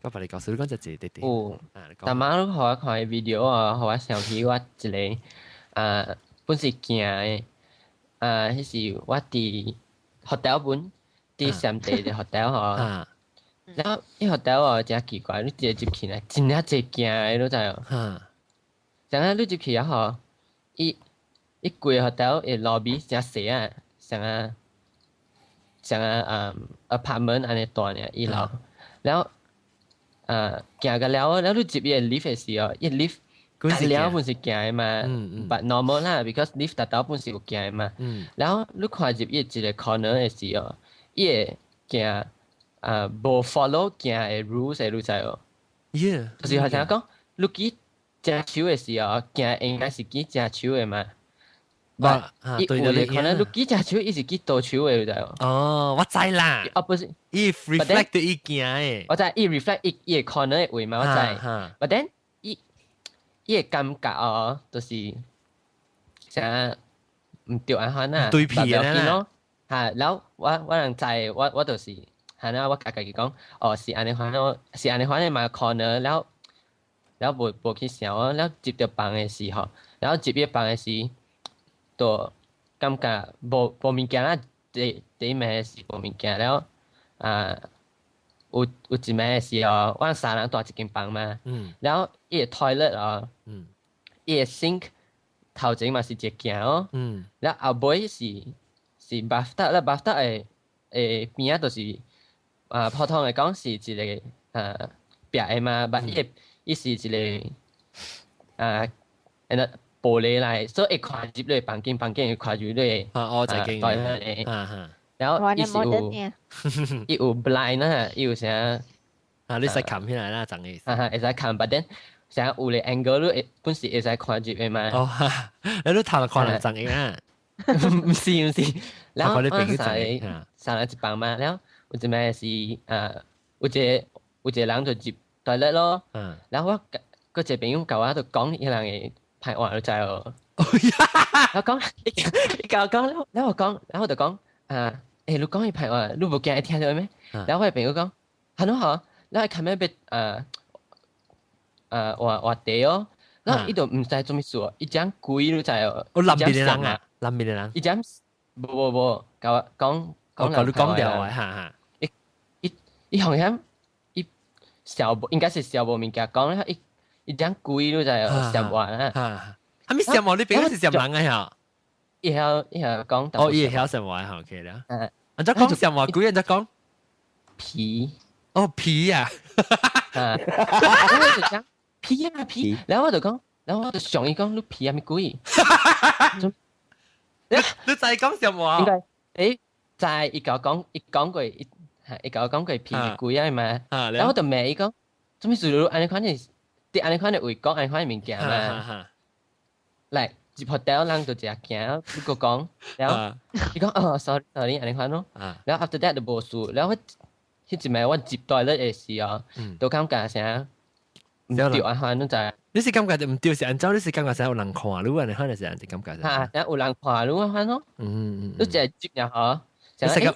我把你告訴你講一個對對。哦，但媽你予我看 video 啊，予我想起我一個啊，本是驚的啊，彼時我佇 hotel 本，佇暹地的 hotel 吼。然後彼 hotel 哦，真奇怪，你一入去呢，真正濟鏡的，你知無？像啊，你入去啊吼，伊伊規個 hotel 的 lobby 真細啊，像啊像啊啊 apartment 按呢大爾，一樓，然後啊行個了，然後你入伊個 lift 的時候，伊 lift 了本是鏡的嘛，but normal 啦，because lift 逐兜本是有鏡的嘛。然後你看入伊一個 corner 的時候，伊會鏡啊無 follow 鏡的 rules 的，你知無？ 就是好像講，你舉正手的時候，鏡應該是舉正手的嘛。啊，伊有的可能你舉正手，伊是舉倒手的，你知無？哦，我知啦。啊，不是，伊 reflect 到伊鏡的。我知，伊 reflect 伊伊個 corner 的位嘛，我知。But then 伊伊個感覺哦，就是啥毋對按款啊，對皮啊咯。嚇，然後我我人知，我我就是係啦，我共家己講，哦是按呢款咯，是按呢款的嘛 corner，然後然後無無去想哦，然後入著房的時候，然後入伊房的時，就感覺無無物件啦，第第一暝是無物件，然後啊有有一暝的時候，阮三人蹛一間房嘛，然後伊個 toilet 哦，伊個 sink 頭前嘛是一個鏡哦，然後後尾是是 bathtub 啦，bathtub 的的邊仔就是啊普通來講是一個啊壁的嘛，但伊個伊是一個啊，那玻璃來，所以會看入你房間，房間會看入你啊哦，就經對然後伊是有伊有 blind 啊，伊有啥啊？你使冚起來啦，真嘅。啊，會使冚，but then 啥有個 angle 你會本是會使看入的嘛。哦，你都頭看人真嘅啊？毋是毋是，然後我三個三人一房嘛，然後有一暝是啊，有一個有一個人就入 toilet 咯，然後我閣一個朋友共我就講彼人的歹話，你知無？我講，伊共我講，然後我講，然後我就講啊，欸，你講伊歹話，你無驚會聽著咩？然後我的朋友講，係咯嗬，然後伊較尾欲啊啊換換地哦，然後伊就毋知做物事哦，伊講鬼你知無？我南邊的人啊，南邊的人。伊講無無無，共我講講你講掉啊，哈哈。伊伊伊好像伊小應該是小無物件講咧，伊伊講鬼你知無？想話啊。係咪想話你朋友是啥人啊？嚇？伊曉伊曉講。哦，伊會曉想話，OK 啦。嗯。按怎講想話鬼？按怎講？皮。哦，皮啊！啊。然後我就講皮啊皮，然後我就講，然後我就想伊講你皮啥物鬼？你你再講什麼？應該誒，在伊共我講，伊講過，伊伊共我講過皮是鬼啊嘛。然後我就問伊講，做物事你按呢款的，佇按呢款的話講按呢款的物件嘛？來入 hotel 人就誠驚，你閣講，然後伊講哦，sorry sorry 按呢款咯。然後 after that 就無事，然後我彼一暝我入 toilet 的時候，都感覺啥毋對按款，你知？你是感覺毋對是按怎？你是感覺啥有人看你按呢款，是按怎感覺？嚇，有人看你按款咯。你淨係入入嗬，你是個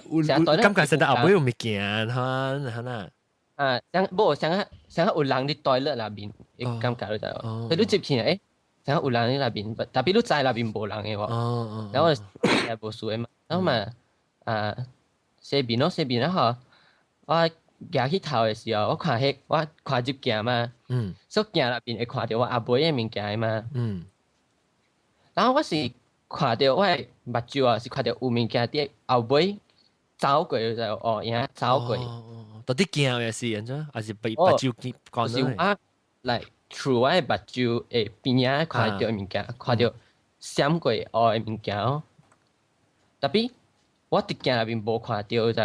有感覺實在後尾有物件，哈哈啦。啊，像無像啊像有人佇 toilet 內面，會感覺你知無？所以你入去誒，像有人佇內面，特別你知內面無人的喎。然後也無事的嘛，然後嘛啊，洗面咯，洗面了後，我舉起頭的時候，我看彼我看入鏡嘛，所以鏡內面會看著我阿妹的物件的嘛。然後我是看著我的目睭啊，是看著有物件佇後尾。走過就哦，而走過。到底驚嘅是按怎？還是被目睭見講是我來 through 我的目睭的邊仔看著物件，看著閃過黑的物件哦。Tapi 我佇鏡內面無看著就。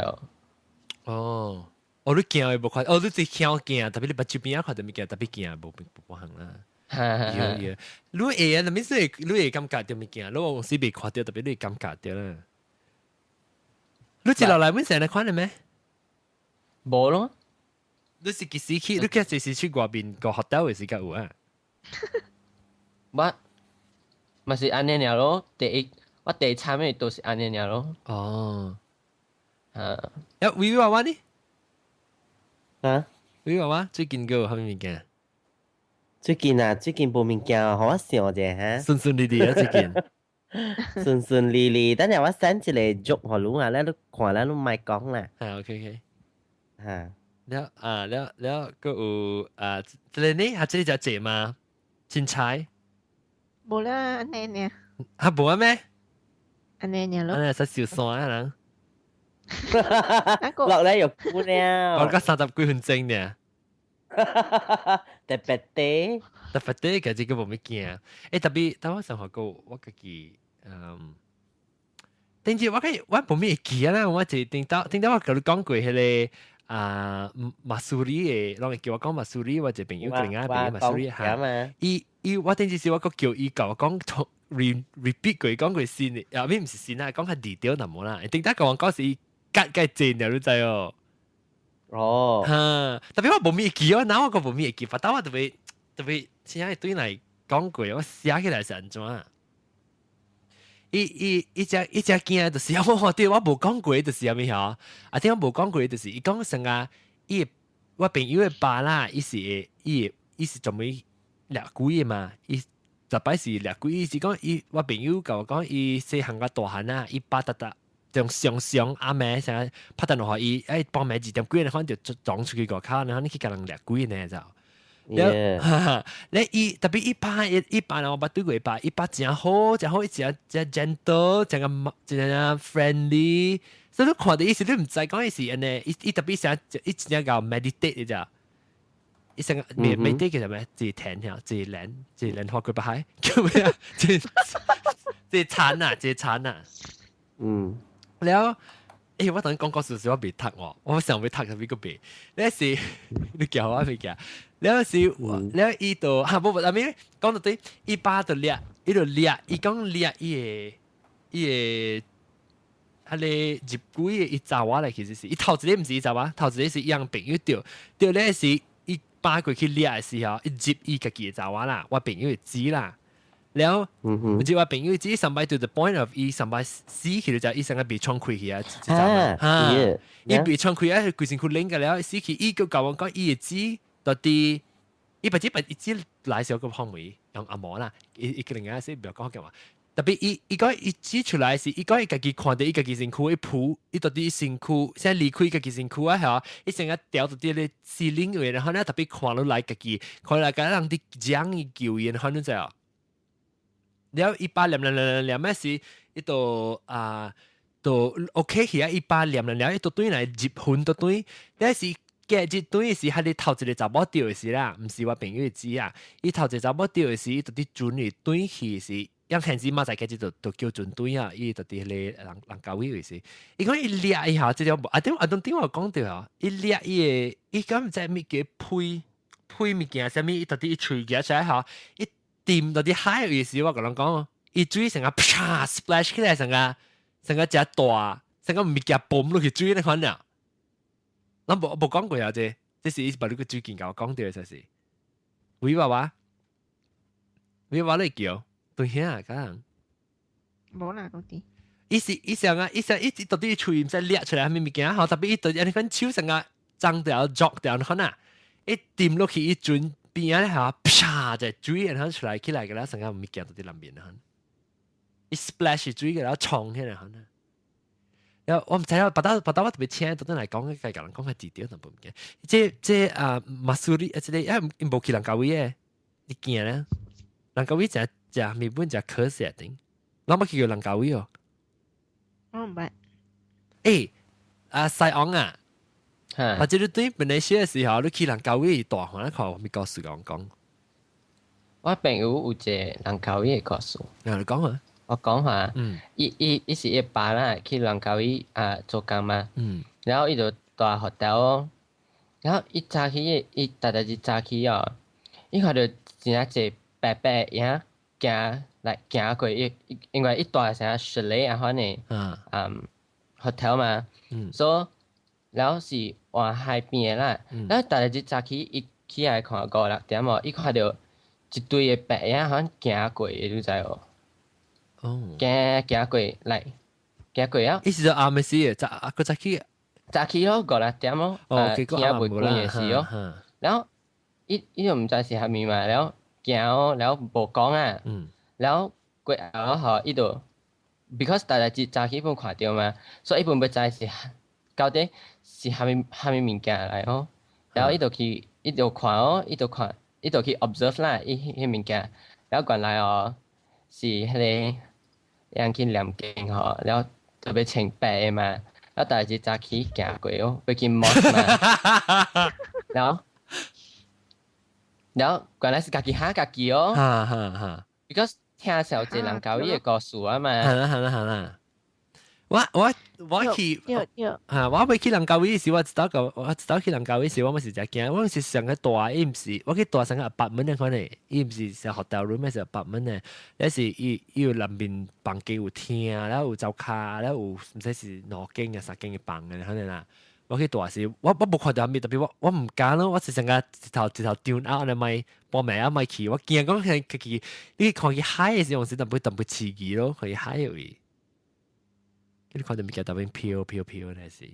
哦，哦，你鏡會無看，哦，你只鏡鏡，tapi 你目睭邊仔看著物件，tapi 鏡無無行啦。有有，你會啊？那物是你會感覺著物件，你有時未看著，tapi 你會感覺著啦。你接落來阮成日看了咩？無咯。你是幾時去？你幾時去外面個 hotel 的時間有啊？我嘛是按呢爾咯，第一我第一餐的都是按呢爾咯。哦。啊。誒，威娃娃呢？啊？威娃娃最近閣有啥物物件？最近啊，最近無物件，予我想者哈。順順利利啊，最近。順順利利，等下我 send 一個 joke 予你啊，你看啦，你莫講啦。啊，OK OK。嚇。了啊，了了，閣有啊，這個呢？啊，這個就濟嗎？凊彩。無啦，按呢爾。啊，無啊咩？按呢爾咯。按呢使燒山啊人。落來又久了。我閣30幾分鐘呢。特別啲。特別啲，其實個無物件。欸，tapi，但我想學過我家己，嗯，頂次我個我無咩會記啊啦，我就頂到頂到我共你講過彼個啊馬蘇里的，攏會叫我講馬蘇里，我一個朋友另外朋友馬蘇里嚇。伊伊我頂次是我閣叫伊共我講 repeat 過講過新的，啊，咩毋是新啊，講較 detail 淡薄啦。頂到共我講是伊割較濟了，你知哦？哦。哈，tapi 我無咩會記哦，哪我閣無咩會記，反正我特別特別，現在對來講過，我寫起來是按怎？伊伊伊隻伊隻囝就是我對我無講過，就是啥物吼？啊，點我無講過，就是伊講成啊，伊我朋友的爸啦，伊是伊伊是專門掠鬼的嘛，伊逐擺是掠鬼，伊是講伊我朋友共我講，伊細漢較大漢啊，伊爸逐逐從常常暗暝啥拍電話伊，哎，傍暝2點幾，然後就撞出去外口，然後你去共人掠鬼呢就。了，咧伊 tapi 伊爸伊伊爸我捌對過伊爸，伊爸誠好，誠好，伊誠誠 gentle，誠個誠正 friendly。所以你看著伊時，你毋知講伊是按呢，伊伊 tapi 啥，伊真正𠢕 meditate 的咋。伊成個 meditate 叫啥物？坐禪嚇，坐蓮，坐蓮花過北海，叫咩啊？坐坐禪啊，坐禪啊。了，欸，我同你講故事時，我未讀喎，我想欲讀啥物個未。那是你叫我未記。了是，了伊就哈無無，啥物講到對，伊爸就掠，伊就掠，伊講掠伊個伊個，彼個入鬼的伊查某來，其實是伊頭一個毋是伊查某，頭一個是伊人朋友著，著咧是伊爸過去掠的時候，伊入伊家己的查某啦，我朋友會知啦。了，就我朋友知上擺 to the point of 伊上擺死去就伊成個被衝開去啊，啊，伊被衝開啊，規身軀冷個了，死去，伊閣共我講伊會知到底，伊不知不伊知來時候個範圍用阿毛啦，伊伊個人家是不要講嘅話，tapi 伊伊講伊指出來是，伊講伊家己看著伊家己身軀，伊抱伊到底身軀，先離開家己身軀啊，嚇！伊成個掉到佇咧 ceiling 位，然後呢 tapi 看落來家己，看落來敢人佇講伊救伊，然後你知哦？了伊爸念念念念咩是？伊就啊，就 OK 去啊！伊爸念念了，伊就轉來入魂就轉，那是隔日轉是彼個頭一個查某著的時啦，毋是我朋友會知啊。伊頭一個查某著的時，伊就佇船裡轉去時。樣現時馬在開始就就叫船隊啊，伊就佇彼個人人教委時，伊講伊掠一下，這種啊點啊當頂我講著啊，伊掠伊個，伊敢毋知物叫配配物件，啥物，伊到底伊喙夾起來吼，伊掂到佇海位時，我共人講，伊水成個啪 splash 起來，成個成個誠大，成個物件嘣落去水那款爾。咱無無講過啊，這這是伊把你個最近共我講著的，就是。喂娃娃，喂娃你叫。對遐講，無啦，嗰啲。伊是伊想啊，伊想伊到底喙毋知掠出來啥物物件，吼，tapi 伊就按呢款手成個髒掉、濁掉，你看啊，伊掂落去伊船邊仔咧，嚇，啪就水然後出來起來個啦，成個物件都佇內面啊，伊 splash 水個啦，衝起來可能。然後我毋知影，別到別到我特別請，倒轉來講，共人講較低調淡薄物件。這這啊，馬蘇里啊，這個啊，𪜶無去蘭卡威的，你驚咧？蘭卡威誠誠物本誠可惜頂，咱捌去過蘭卡威哦。我毋捌。欸，啊西昂啊，或者你對馬來西亞時候，你去蘭卡威大環看咩故事講講？我朋友有一個蘭卡威的故事。啊，你講啊？我講下，伊是伊爸啦，去蘭卡威啊做工嘛，然後伊就蹛 hotel，然後伊早起伊逐逐日早起哦，伊看著真正濟白白影行來行過伊，因為伊蹛啥 chalet 啊款的，hotel 嘛，所以然後是往海邊的啦，然後逐日早起伊起來看五六點哦，伊看著一堆的白影好像行過的，你知無？哦，行行過來，行過啊！伊是做暗暝時，早啊閣早起，早起咯，五六點咯，哦，天未光的時咯，然後伊伊就毋知是啥物嘛，然後行哦，然後無講啊，然後過後吼，伊就 because 逐日早起本看著嘛，所以伊本欲知是到底是啥物啥物物件來哦，然後伊就去伊就看哦，伊就看，伊就去 observe 啦，伊彼物件，然後原來哦是彼個人去念經吼，然後特別穿白的嘛，然後逐日早起行過哦，欲去 mosque 嘛，然後原來是家己嚇家己哦，哈哈哈，because 聽小一個人教伊的故事啊嘛，係啦係啦係啦，我去，嚇我欲去蘭卡威時，我知道個我知道去蘭卡威時，我嘛是誠驚，我是上個蹛，伊毋是我去蹛上個 apartment 的款的，伊毋是是 hotel room，是 apartment 的，抑是伊伊有內面房間有廳，然後有灶跤，然後有毋知是兩間啊三間的房的，可能啦。我去蹛時，我無看著啥物，特別我毋敢咯，我是上個一頭一頭 tune out 咧，莫半暝啊莫去，我驚講佢家己，你看見海的時候是淡薄淡薄刺激咯，看見海的位。你看著物件特別飄飄飄那是，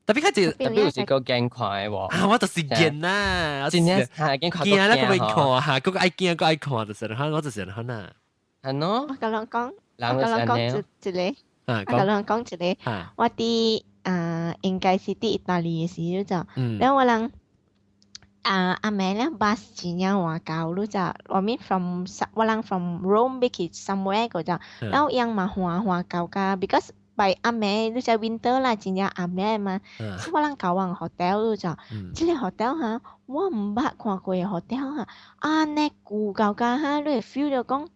特別較濟特別有時閣驚看的無？啊，我就是驚啦，真正係驚看驚啦，閣欲看嚇，閣愛驚閣愛看，就是哈，我就是哈呐。係喏。我共人講，我共人講一一個，我共人講一個，我佇啊應該是佇意大利的時陣，然後我人啊暗暝咧 bus 真正晏到，你知，我 mean from 我人 from Rome 欲去 somewhere 個就，然後樣嘛晏晏到甲，because by 暗暝你知 winter 啦，真正暗暝嘛，所以我人到往 hotel 你知，這個 hotel 哈，我毋捌看過的 hotel 哈，按呢舊到甲哈，你會 feel 著講，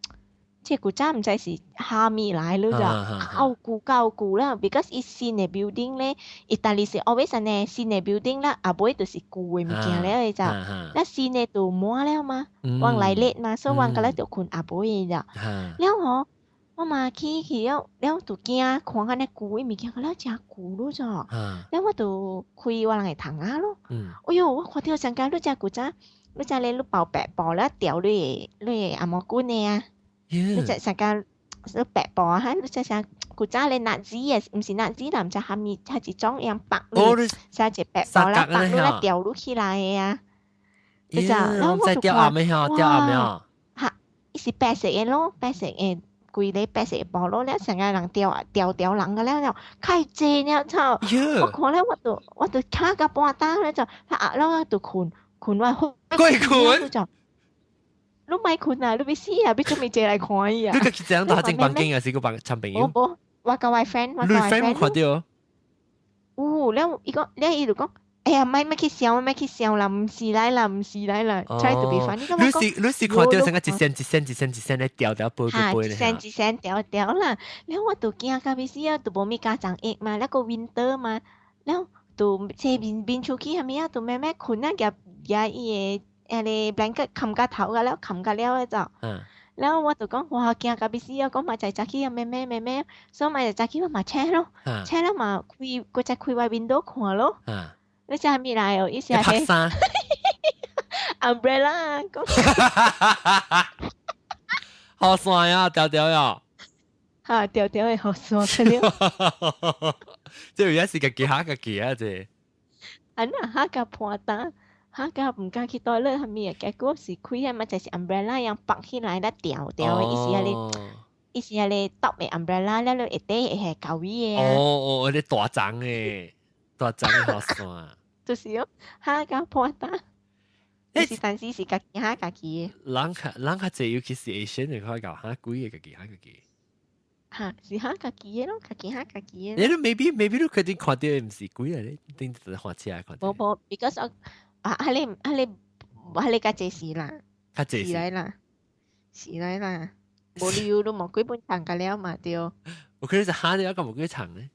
這古早毋知是蝦米來，你知，夠舊夠舊啦，because 伊新的 building 咧，意大利是 always 按呢新的 building 啦，後尾就是舊的物件了，你知，那新的就滿了嘛，往來咧嘛，所以阮個咧就睏後尾的了，了吼。我嘛去去了，了就驚看按呢舊的物件，了誠舊咯咋？了我就開我人的窗仔咯。哎喲，我看著上間你知古早，你知咧你包白布了吊你的紅毛巾的啊？你知上間你白布啊？你知啥古早咧 Nazi 的，毋是 Nazi 啦，毋知蝦米，係一種樣白，寫一白布啦，白你來吊落起來的啊？你知？然後我就看，哇！哈，伊是白色的咯，白色的。規個白色布咯，了成個人吊吊吊人個了了，開濟了操！我看了我就卡甲半擔了就，啊，了我就睏睏我好。鬼睏？就，你莫睏啊！你欲死啊！欲準備坐來看伊啊！你家己怎樣蹛進房間啊？是個房參朋友？無無，我佮我 friend，我佮我 friend。你 friend 看著？有了，伊講了，伊就講。哎呀，莫莫去想，莫去想啦，毋是來啦，毋是來啦，try to be funny。你是看著成個一線一線一線一線咧掉掉飛飛飛咧。一線一線掉掉啦，了我就驚到欲死啊，就無物加長翼嘛，那個 winter 嘛，了就坐面面出去啥物啊，就慢慢睏啊，夾夾伊的彼个 blanket 冚甲頭個了，冚甲了就。了我就講哇驚到欲死啊！講嘛就早起啊，咩咩咩咩，所以嘛就早起我嘛醒咯，醒了嘛開，閣再開我 window 看咯。你知啥物來哦？伊是拍衫 umbrella 講。好帥啊，條條呀！哈，條條的好帥了。這有影是家己嚇家己啊！這。啊那嚇甲破膽，嚇甲毋敢去 toilet 啥物啊？結果是開啊嘛，就是 umbrella 樣綁起來咧條條的，伊是彼个，伊是彼个 top 的 umbrella 了，你下底會係厚的啊。哦哦，彼大張的，大張的好帥。就是哦，嚇甲破膽。是但是是家己嚇家己的。人較人較濟，尤其是 Asian 你看𠢕嚇鬼的家己嚇家己。嚇是嚇家己嘅咯，家己嚇家己嘅。你都 maybe 你確定看到唔是鬼嚟，你定是看車看到。無無，because 我啊，係你係你係你較濟事啦，較濟事來啦，事來啦，無理由都無幾本層個了嘛對。我可能是嚇你一個無幾層咧。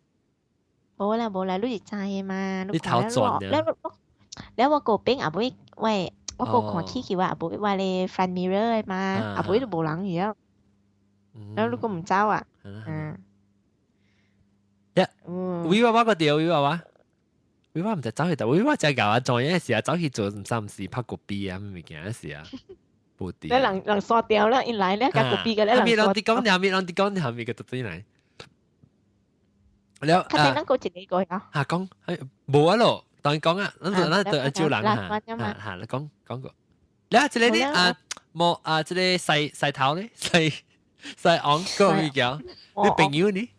無啦無啦，你是知嘅嘛？你頭轉嘅。了我個邊後尾喂，我個看起去我後尾我咧 front mirror 嘅嘛，後尾都無人去啊。然後你個唔走啊？嗯。一，威娃娃個掉威娃娃，威娃唔知走去倒，威娃真搞啊！做嘢時啊，走去做唔三唔四拍個幣啊，物件時啊，無啲。你人人刷掉啦，一來咧，個幣個咧人刷。後面人啲講，後面人啲講，後面個特對來。了啊！較咱個一個啊。嚇講，無啊咯，當講啊，咱咱對招人嚇嚇，你講講過。了，這個呢啊，無啊，這個細細頭咧，細細昂個物件，你朋友呢？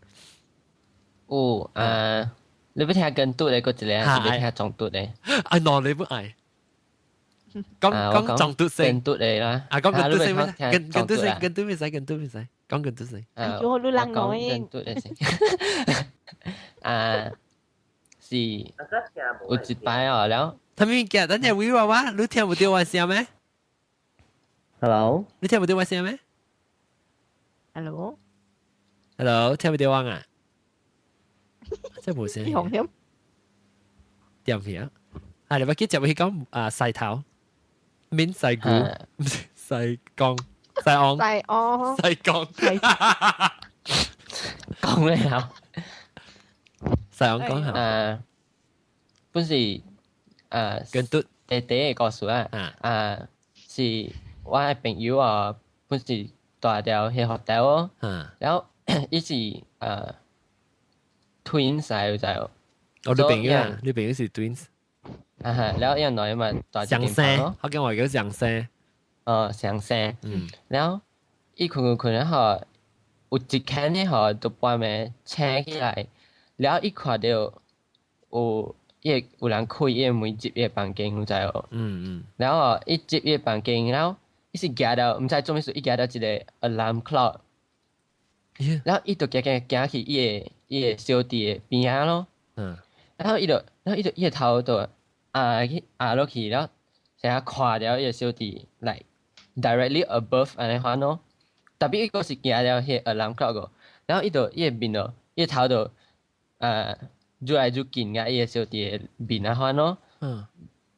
有啊，你欲聽跟嘟的，閣一个，還是欲聽撞嘟的？啊，喏，你不愛。講講撞嘟先。跟嘟的啦。啊，講跟嘟先，跟跟嘟先，跟嘟袂使，跟嘟袂使，講跟嘟先。哎喲，你人講跟嘟的先。啊，是有一擺哦，了。他物件，等下威娃娃，你聽無著我聲咩？Hello，你聽無著我聲咩？Hello， Hello，聽無著我啊？真無聲。掂去啊！啊，你捌記接去講啊，細頭免細骨，細江細昂細昂細江講咩啊？細昂講下。啊，本是啊，跟嘟弟弟的故事啊，啊，是我的朋友啊，本是住佇彼 hotel 哦，然後伊是啊 twins 來有知無？哦，你朋友啊，你朋友是 twins。啊哈，然後伊兩個嘛住一間房咯。福建話叫相生。哦，相生。嗯。然後伊睏睏睏了吼，有一間呢吼，就半暝醒起來，然後伊看著有伊有人開伊的門入伊的房間，有知無？嗯嗯。然後伊入伊的房間，然後伊是行到，毋知做啥物事，伊行到一个 alarm clock。然後伊就行行行去伊的小弟的邊仔咯。然後伊就，然後伊就伊的頭就壓去壓落去，然後成日看著伊的小弟 like directly above 按呢款咯。特別伊閣是行著彼个 alarm clock 個，然後伊就伊的面就伊的頭就愈來愈近共伊的小弟的面仔款咯。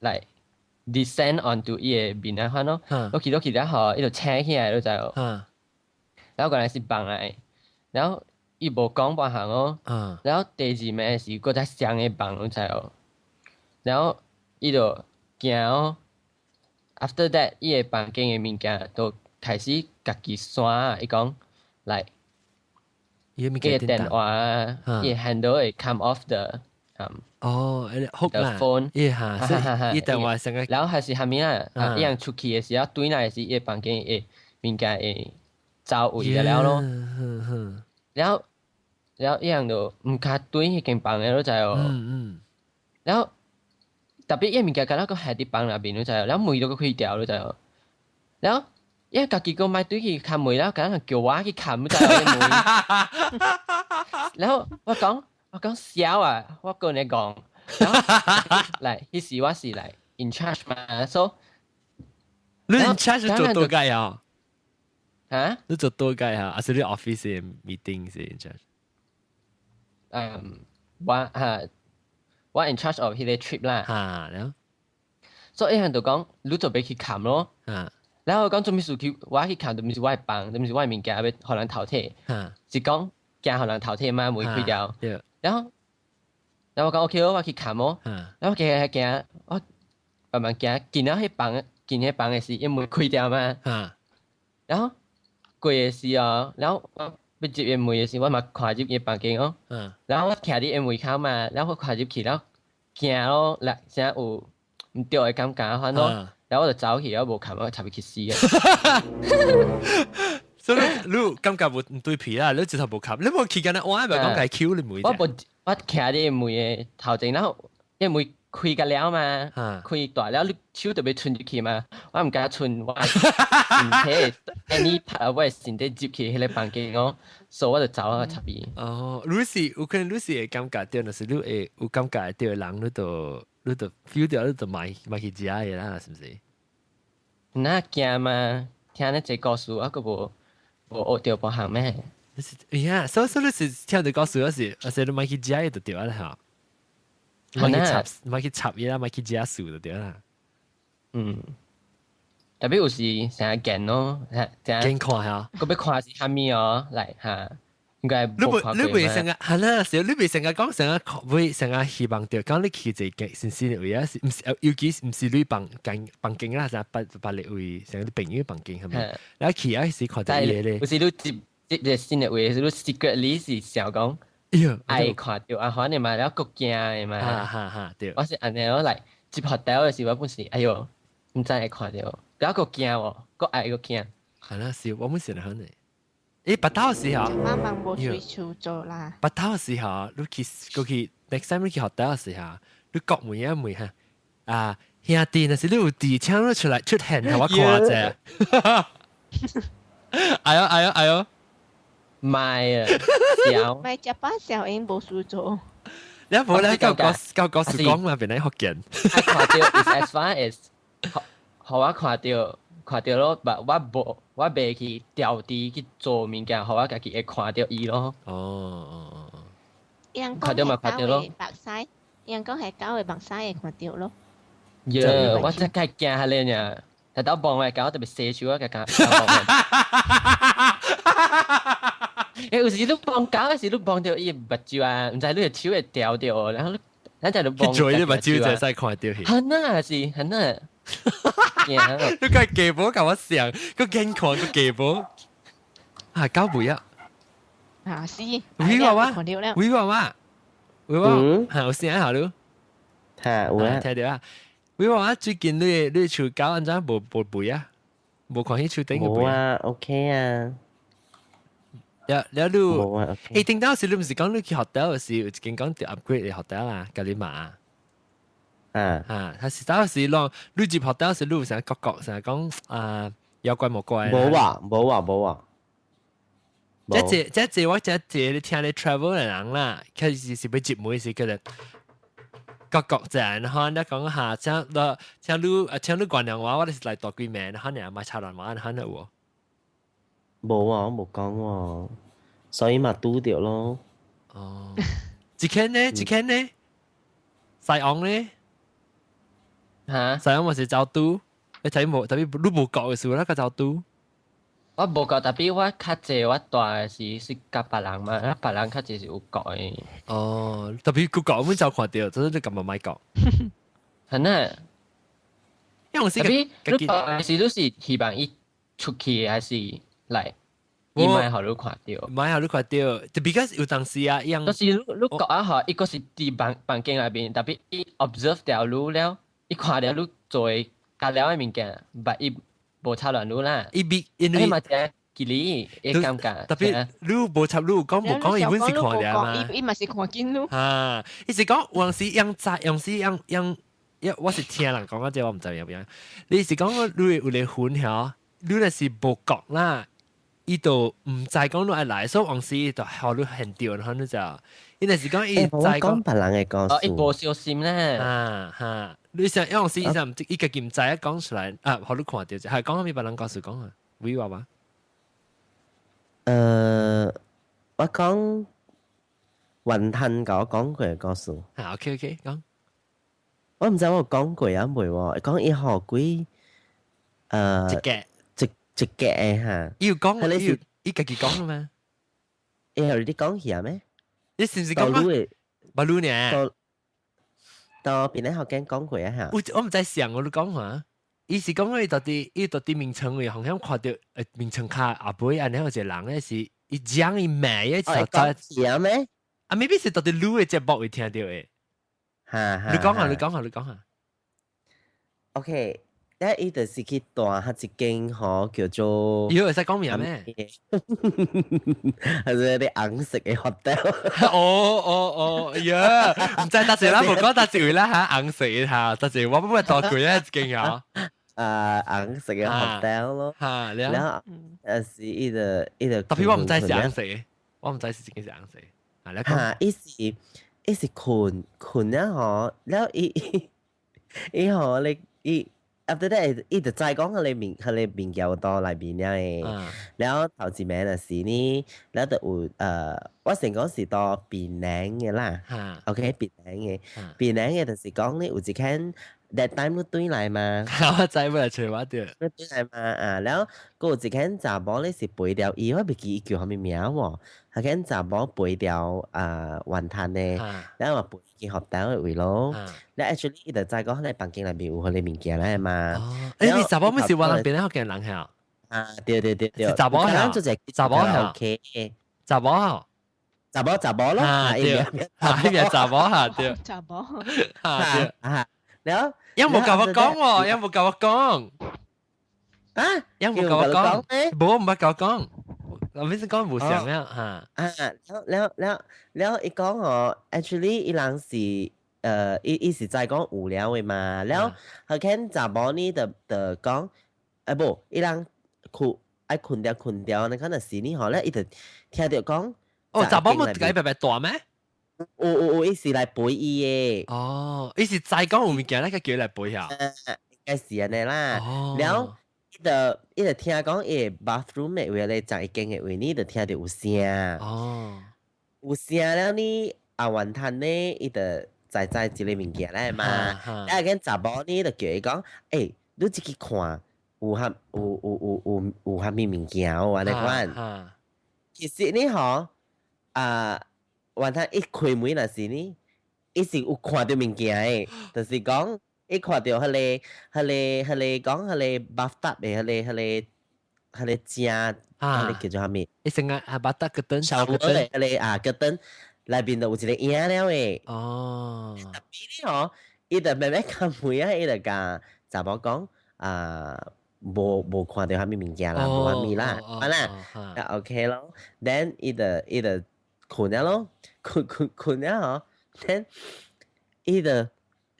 like descend onto 伊的面仔款咯。落去落去了後，伊就醒起來，你知無？然後原來是夢來，然後伊無講半項哦。然後第二暝是閣再相个夢，你知無？然後伊就驚哦。After that，伊的房間的物件都開始家己閂，伊講 like 伊個電話，伊 handle 會 come off the 哦，the phone，伊哈，伊電話成個，然後還是啥物啊？伊人出去的時候，轉來時，伊房間的物件會走位了咯。然後，然後伊人就毋敢轉彼間房的，你知無？然後特別伊物件敢若閣還佇房內面，你知無？然後門都閣開掉，你知無？然後伊家己閣莫轉去開門，然後敢若叫我去開，你知無？門。然後我講我講痟啊，我跟你講，然後來彼時我是來 in charge 嘛，所以你 in charge 做佗个啊？嚇？你做佗个啊？還是你 office 的 meeting 是 in charge？嗯，我嚇我 in charge of 彼个 trip 啦。嚇，然後所以伊人就講，你就欲去崁咯。然後我講做咩事去，我去崁就毋是我的房，就毋是我的物件欲予人偷提，是講驚予人偷提嘛，門開掉。然後，然後我講 OK 我去崁咯。然後行行行，我慢慢行，進了彼房，進彼房的時，伊門開掉嘛。然後過的時哦，然後我欲入伊門的時，我嘛看入伊房間哦。然後我徛佇伊門口嘛，然後我看入去，然後驚咯，來啥有毋對的感覺款咯。然後我就走去，我無崁，我插入去死啊！所以你感覺無毋對皮啦，你直頭無崁，你無去緊啦，我還咪講解 Q 你門。我無，我徛佇伊門的頭前，然後伊門開個了嘛，開大了，你手就欲伸入去嘛，我毋敢伸，我身體 any part 我的身體入去彼个房間哦，所以我就走啊插伊。哦，你是有可能你是會感覺著，若是你會有感覺著的人，你就 feel 著，你就莫莫去食的啦，是毋是？那驚嘛，聽咧這故事，我閣無無學著別項咩？你是呀，所以你是聽著故事嗰時，抑是你莫去食的就對啦吼。莫去插，莫去插伊啦，莫去食素就對啦。嗯，特別有時成日見咯，成日見看下，閣欲看是啥物哦，來哈，應該你袂你袂成日係啦，是你袂成日講成日會成日希望著講你去一個新鮮的位啊，是毋是？尤其是毋是你房間房間啦，啥別別個位，成個朋友房間係咪？你去啊時看著伊個咧，有時你接接個新的位，是你 secretly 是想講。愛看著啊，反正嘛，了閣驚的嘛。哈哈哈，對。我是按呢，我來入 hotel 的時，我本是哎喲，毋知會看著，了閣驚喎，閣愛閣驚。係啦，是我們是很的。欸，別到時候，慢慢無隨手做啦。別到時候，你去過去 next time 你去 hotel 時候，你閣問一問哈，啊兄弟，若是你有佇，請你出來出現，予我看者。哎喲哎喲哎喲！莫啊，笑。莫食飽小英無事做。你無咧，夠講夠講是講嘛，變來福建。我看著 is as far as，予我看著看著咯，但我無我袂去調低去做物件，予我家己會看著伊咯。哦哦哦哦。看著嘛看著咯。目屎，人講係狗的目屎會看著咯。耶！我真係驚下咧爾，特登望我狗特別射手啊，個狗。欸，有時你幫狗，有時你幫著伊目睭啊，毋知你的手會掉著，然後你咱就幫。去做你目睭就會使看著去。很啊，是很啊。你個雞婆共我想，閣見看閣雞婆。啊，狗尾啊。啊是。威娃娃，威娃娃，威娃，嚇有聲下你。嚇有啊。聽著啊。威娃娃最近你你樹狗按怎無無肥啊？無看彼樹頂個肥啊？OK 啊。了了你，欸，頂當時你毋是講你去 hotel 時，有一間講著 upgrade 的 hotel 啦，共你嘛？啊啊，他是當時攏你入 hotel 時，你有啥感覺？啥講啊？妖怪魔怪？無啊，無啊，無啊。這這這這我這這你聽你 travel 的人啦，開始是欲入門時，佢就各國人，然後你講下，請你請你請你原諒我，我就是來大幾名，然後你也莫插亂話，然後有無？無啊，我無講喎，所以嘛拄著咯。哦，一間呢？一間呢？西昂呢？嚇？西昂嘛是走拄，你睇無？特別你無覺的時候，那個走拄。我無覺，特別我較濟我蹛的時是佮別人嘛，啊別人較濟是有覺的。哦，特別佢覺，阮就看著，就是你感覺莫覺。係啊。因為特別你覺時都是希望伊出去還是來？伊莫予你看著。莫予你看著，就 because 有當時啊，樣。就是你你覺啊吼，伊閣是佇房房間內面，特別伊 observe 著你了，伊看著你做的加了的物件，但伊無插亂你啦。伊比因為嘛真距離會感覺。特別你無插你講無講，伊本是看著嘛。伊伊嘛是看見你。啊，伊是講有時樣知，有時樣樣，一我是聽人講啊，這我毋知影樣。你是講你有個魂曉，你若是無覺啦。伊就毋知講你愛來，所以往時伊就予你現著，然後你就，伊若是講伊知講別人的故事，哦，伊無小心咧，啊哈，你想有時伊就毋知，伊家己毋知影講出來，啊，予你看著就係講啥物別人故事講啊，會話嘛？我講雲吞共我講過的故事。啊，OK OK，講。我毋知我有講過啊未喎，講伊予幾一個。一個的哈，伊有講，伊伊家己講的嘛？伊予你講起啊咩？你是毋是講啊？巴魯呢？到到邊個學間講過啊？哈！我我毋知想我你講話，伊是講伊到底伊到底眠床位，好像看著眠床跤後尾按呢有一個人咧是伊講伊名的時候，是啊咩？啊，maybe 是到底你的節目會聽著的。哈哈，你講下，你講下，你講下。 OK。咧伊就是去住彼一間吼叫做，伊會使講名咩？係是啲紅色嘅 hotel。哦哦哦，哎呀，毋知搭一啦，無講搭一位啦嚇，紅色嘅嚇，搭一我不會多過一間啊。啊，紅色嘅 hotel 咯。嚇，然後是伊就伊就。特別我毋知是紅色嘅，我毋知是這間是紅色。啊，你講。嚇，伊是伊是睏睏了吼，了伊伊吼你伊。after that 伊就知講彼個物彼個物件有佇內面了的，了頭一暝就是呢，了就有我先講是佇檳城的啦，OK 檳城的，檳城的就是講呢有一間 that time 你轉來嘛，我知欲來揣我著，你轉來嘛啊，了閣有一間查某咧是陪著伊，我袂記伊叫啥物名喎，彼間查某陪著啊雲吞的，了嘛陪去學校的位咯。了 actually 伊就知講彼個房間內面有彼個物件來嘛。欸，你查某毋是雲南邊個福建人嚇？啊，對對對對，查某嚇，查某嚇，OK，查某嚇，查某查某咯，對，嚇，彼個查某嚇，對，查某嚇，對，啊，了，有無共我講喎？有無共我講？啊，有無共我講？無，毋捌共我講。我咪先講無相啊，嚇。啊，了了了，伊講哦，actually 伊人是伊伊是知講有了的嘛，了彼間查某呢就就講，欸無，伊人睏愛睏著睏著，你可能是呢吼，咧伊就聽著講，哦，查某無共伊白白蹛咩？有有有，伊是來陪伊的。哦，伊是知講有物件，咧佮叫伊來陪下。應該是按呢啦。了，伊就伊就聽講伊的 bathroom 的位咧，十一間的位呢，就聽著有聲。有聲了呢，阿雲吞呢，伊就知知這個物件來嘛。啊，間查某呢就叫伊講，欸，你入去看，有啥有有有有有啥物物件哦，按呢款。其實呢吼，啊，雲吞一開門若是呢，伊是有看著物件的，就是講伊看著彼個彼個彼個講彼個 bathtub 的彼個彼個彼個正，彼個叫做啥物？伊成個啊，bathtub 個燈，個燈，彼個啊個燈內面就有一個影了的。哦。特別呢吼，伊就慢慢開門啊，伊就共查某講啊，無無看著啥物物件啦，無啥物啦，啊啦，啊 OK 咯。Then 伊就伊就睏了咯，睏睏睏了吼，then 伊就睏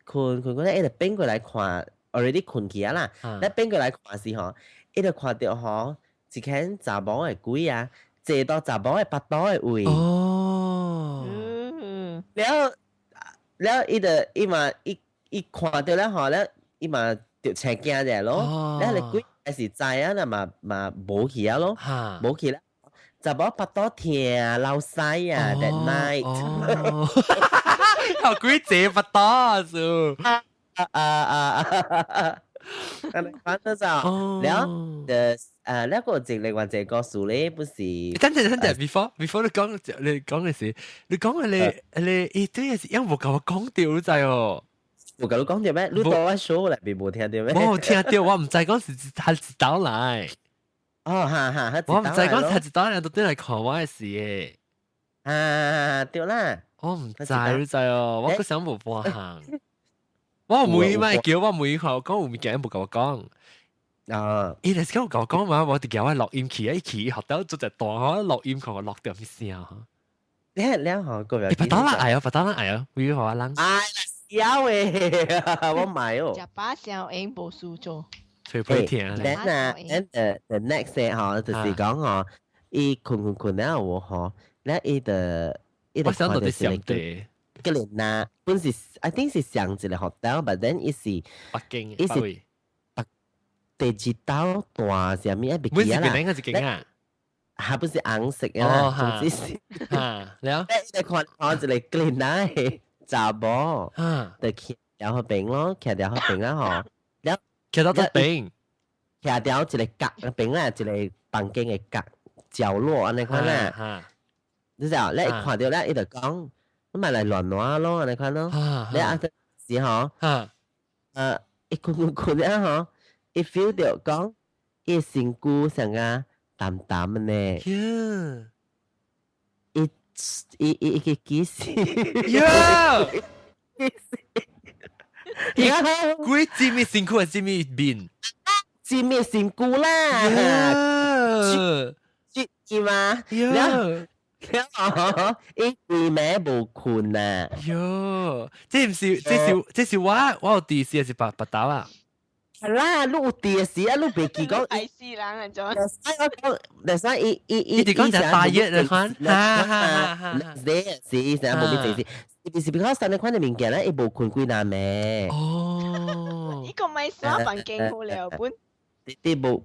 睏睏咧，伊就變過來看，already 睏去啊啦。咧變過來看時吼，伊就看著吼，一間查某的鬼啊，坐到查某的腹肚的位。哦。了了，伊就伊嘛伊伊看著了吼，了伊嘛就青驚者咯。了彼個鬼還是知啊，啦嘛嘛無去啊咯，無去啦。查某腹肚疼流屎啊，that night。有鬼坐腹肚啊！啊啊啊啊！反正就了，就那個一另外一個故事咧，不是？等陣等陣，before 你講你講嘅時，你講你你伊對是因無共我講著，你知哦？無共你講著咩？你佇我 show 內面無聽著咩？無聽著，我毋知講是彼一道來。哦，哈哈，我毋知講彼一道來，都轉來看我的事的。啊，對啦。我毋知，你知哦？我閣想無半項。我問嘛叫我問佢，講有物件無共我講。啊！伊就是講共我講嘛，我就叫我錄音去，伊去學到做隻大嗬，錄音看我錄著咩聲嗬。了了吼，個你腹肚啦愛哦，腹肚啦愛哦，為何我人？哎，笑誒，我買哦。食飽聲應無事做。吹皮聽。 Then 啊，then the next day 吼，就是講吼，伊睏睏睏了有吼，了伊就伊就我想到佇上帝。個年呐，本是 I think 是上一個 hotel，but then 伊是北京，伊是北第二道大啥物啊？袂記啊啦。本是邊個一間啊？還不是紅色的啦，總之是。哈，了。你看看一個個男的查某，就徛佇彼邊咯，徛佇彼邊啦吼。了，徛到佗邊，徛佇一個角邊啦，一個房間的角角落按呢款啦。你知道，你一看著咧，伊就講。你咪來亂我咯，按呢款咯。你啊時吼，伊睏睏睏了吼，伊 feel 著講，伊身軀像個淡淡的呢。伊伊伊伊個幾時？呀！鬼占咩身軀，占咩面？占咩身軀啦？知知嘛？了了，伊規暝無睏啊！喲，這毋是，這是我有佇時還是別別兜啊？係啦，你有佇時啊，你袂記講。係死人啊！種。我講，但是伊伊伊伊就講就大熱的款，哈哈哈！是是，成日無變這是，是 because 上你款的物件咧，伊無睏幾若暝。哦。伊個咪鎖房間好了本。你無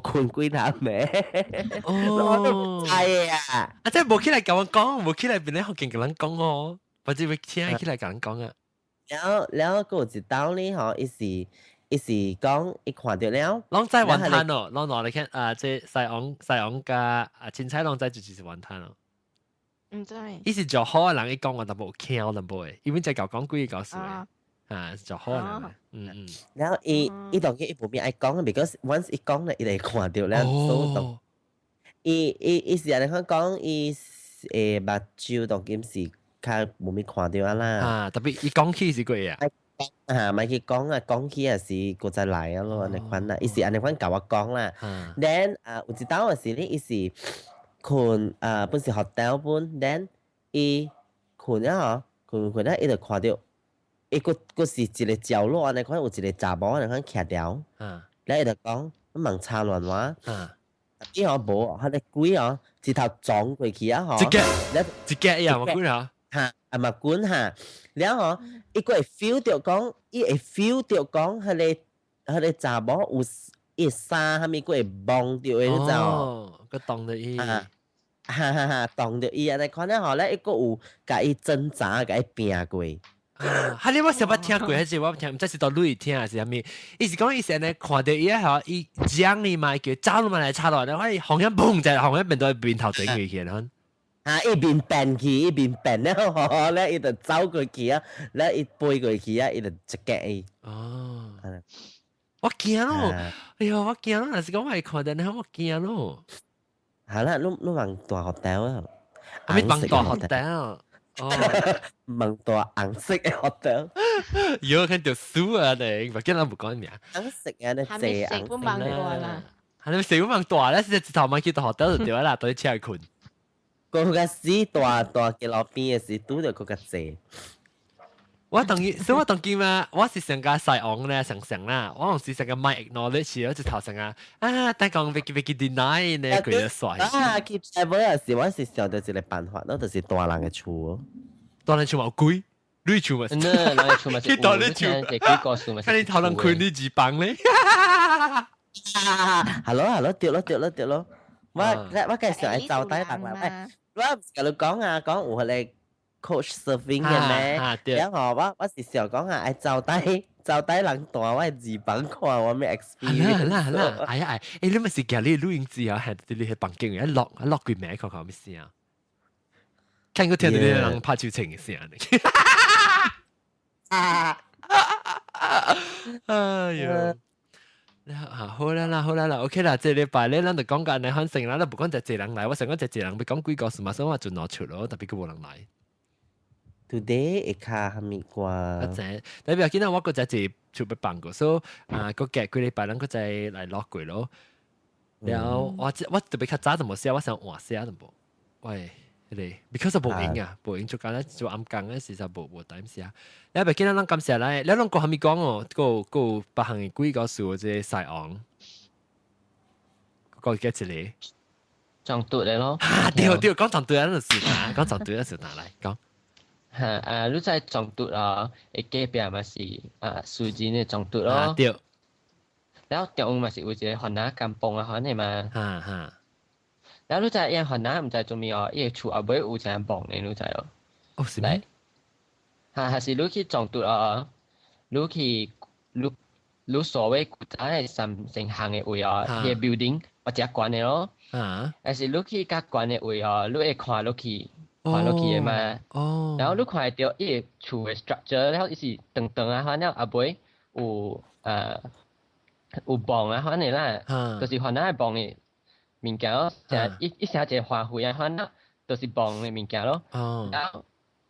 睏幾若暝。哦。我都唔知啊。啊，即係無起來共我講，無起來變咧福建共人講哦，或者會聽起來共人講啊。了了，閣有一道呢吼，伊是。伊是講伊看著了，攏知雲吞哦，攏攞嚟看啊！這西昂西昂加啊，凊彩攏知就是雲吞哦。毋知。伊是做好的人，伊講我淡薄有巧淡薄的，因為在舊講幾個故事的，啊，做好的人，嗯嗯。然後伊當然伊無變愛講，because once 伊講咧，伊就會看著了，所以當伊是按呢款講，伊目睭當今是較無咪看著啊啦。啊，特別伊講起是過啊。啊，莫去講啊，講起也是閣再來啊咯，按呢款啦，伊是按呢款共我講啦。Then 啊，有一當時咧，伊是睏啊，本是 hotel 本，then 伊睏了吼，睏睏了，伊就看著，伊閣閣是一個角落按呢款，有一個查某按呢款徛牢，了伊就講，你問插亂話，伊吼無，彼個鬼哦，一頭撞過去啊吼，一個，一個呀，無鬼啊。哈，啊嘛滾哈，了後伊閣會 feel 著講，伊會 feel 著講，彼個查某有伊衫啥物，閣會摸著的，你知無？哦，閣動著伊。啊，哈哈哈，動著伊按呢款了後咧，伊閣有共伊掙扎，共伊拚過。啊，哈！你我想捌聽過，還是我聽，毋知是到女聽還是啥物？伊是講伊是按呢看著伊吼，伊將伊嘛叫走嘛來插落來，我伊紅一砰就紅一面都面頭頂過去，款。啊！一邊變去，一邊變了吼，咧伊就走過去啊，咧伊飛過去啊，伊就一夾伊。哦，我驚咯！哎喲，我驚咯！若是講我會看著呢，我驚咯。係啦，你你問大學條啊？啥物問大學條？哦，問大紅色的學條。喲，看著輸啊！你，我見人無講名。紅色啊，你濟紅色。問大啦。係你四問大咧，是一頭問去大學條就對啦，對車困。閣較死大大街路邊的時，拄著閣較濟。我當然，所以我當今嘛，我是上個西昂咧，上上啦，我是上個賣 acknowledge，我一頭上啊，啊，但講別別別 deny 呢，佢就帥。啊，去 travel 的時，我是想著一個辦法，咯，就是大人的厝。大人厝嘛有鬼，你厝嘛？嗯，人的厝嘛是去大人厝，幾個數嘛？看你頭人困你二房咧。 Hello，hello，對咯，對咯，對咯。我計上愛招待人啦，喂，我毋是共你講啊，講有彼個 couch surfing 的咩？然後我是想講啊，愛招待招待人蹛我的二房看我咩 experience。係啦係啦，哎呀哎，欸你咪是夾你錄音機啊，係佇你彼房間一落一落幾暝看看咩聲？看過聽到你人拍手槍的聲呢？啊！哎喲〜啊，好啦啦，好啦啦，OK 啦，這禮拜咧，咱就講到按呢反正啦，咱無講一濟人來，我想講一濟人欲講幾個事嘛，所以我盡量出咯，特別閣無人來。 Today 會較蝦米歌？我知，特別今仔我閣再一出欲放過，所以啊，閣隔幾禮拜咱閣再來錄過咯。然後我特別較早就無寫，我想換寫淡薄。喂，彼個，because 無閒啊，無閒做工咧做暗工咧，實在無無 time 寫。你別今仔咱感謝咱，你攏閣蝦米講哦？閣閣別項的幾個事，這個西昂，閣記一個撞嘟的咯。啊，對對，講撞嘟咱就是講撞嘟咱是哪來講？哈啊！你知撞嘟啊？會隔壁嘛是啊，私人的撞嘟咯。對。然後中央嘛是有一個番仔甘榜啊，款的嘛。哈哈。然後你知伊番仔毋知做物哦，伊的厝後尾有一個墓呢，你知哦？哦，是咩？哈，還是你去撞拄哦？你去你你所謂古早的三星行的位哦，彼個 building 我誠懸的咯。啊。還是你去較懸的位哦，你會看落去，看落去的嘛。哦。然後你看會著伊的厝的 structure，了伊是長長啊，反正後尾有有墓啊，款的啦，就是番仔的墓的物件咯，成一一成一個花卉啊，款仔，就是墓的物件咯。哦。然後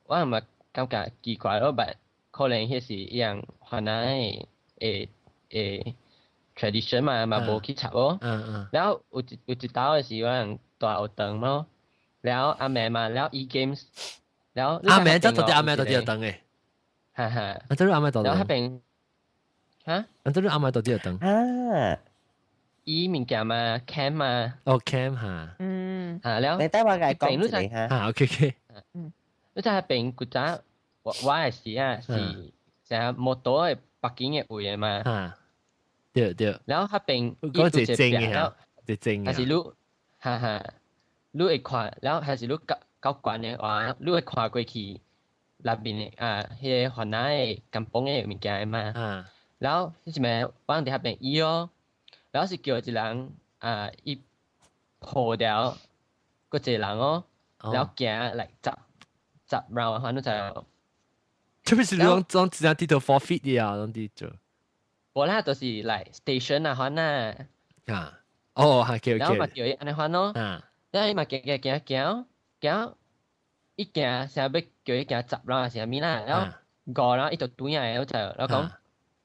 我嘛感覺奇怪咯，but 可能彼是伊樣番仔的的 tradition 嘛，嘛無去插哦。了有一道的是我人蹛學堂咯，了暗暝嘛，了 E games，了暗暝則到底暗暝到底學堂的？哈哈。啊，這暗暝到了彼邊哈？啊，這暗暝到底學堂？啊。伊物件嘛，camp 嘛。哦，camp 哈。哈了。你等我共講一下哈。啊，OK OK。你知彼邊古早我的時啊是成摩托的 parking 的位的嘛。哈。對對。然後彼邊嗰個正嘅，是正嘅。還是你，哈哈，你會看，然後還是你較較懸的話，你會看過去內面的啊，彼個番仔的 kampung 的物件的嘛。然後彼一暝我佇彼邊伊哦，然後是叫一個人啊，伊抱掉閣一個人哦，然後行來十十 round 反正就。特別是攏攏只只佇 forfeit 的啊，攏佇做。無啦，就是來 station 啊，款啊。啊，哦，係，OK。然後嘛叫伊按呢款咯。然後伊嘛行行行行行，伊行啥欲叫伊行十 round 是啥物啦，然後五 round 伊就轉來，我就我講，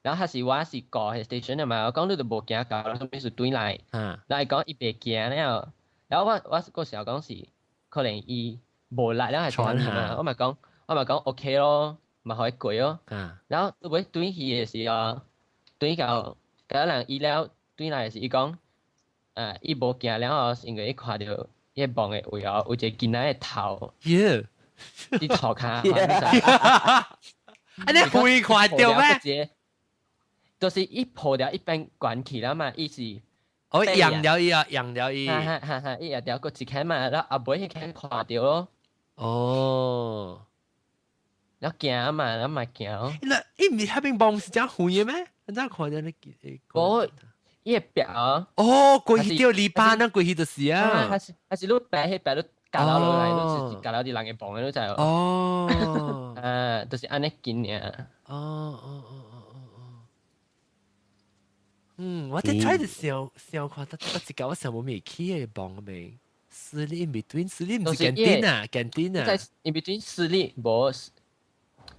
然後還是我是過彼 station 的嘛，我講你都無行到，做咩事轉來？然後伊講伊袂行了，然後我嗰時候講是可能伊無力了還是啥物嘛，我嘛講 OK 咯，嘛予伊過咯。然後到尾轉去的時候，轉到甲人伊了轉來的時，伊講，伊無行了後，因為伊看著伊望的位哦，有一個囡仔的頭，佇塗跤。啊！你會看著咩？就是伊抱掉一邊關起啦嘛，伊是。哦，揚了伊啊，揚了伊。哈哈哈哈！伊也掉過一間嘛，然後後尾彼間看著咯。哦。然後行嘛，然後嘛行。那伊毋是彼邊望是遮遠的咩？你怎看著你？無，伊的壁哦。哦，過去著籬笆，那過去就是啊。還是你白彼壁你夾落落來，你是夾落佇人的房的，你知無？哦。啊，就是按呢近爾。哦哦哦哦哦哦。嗯，我佇揣著想想看，得得一個我想無未去的望未？私立 in between，私立毋是 canteen 啊，canteen 啊。在 in between 私立無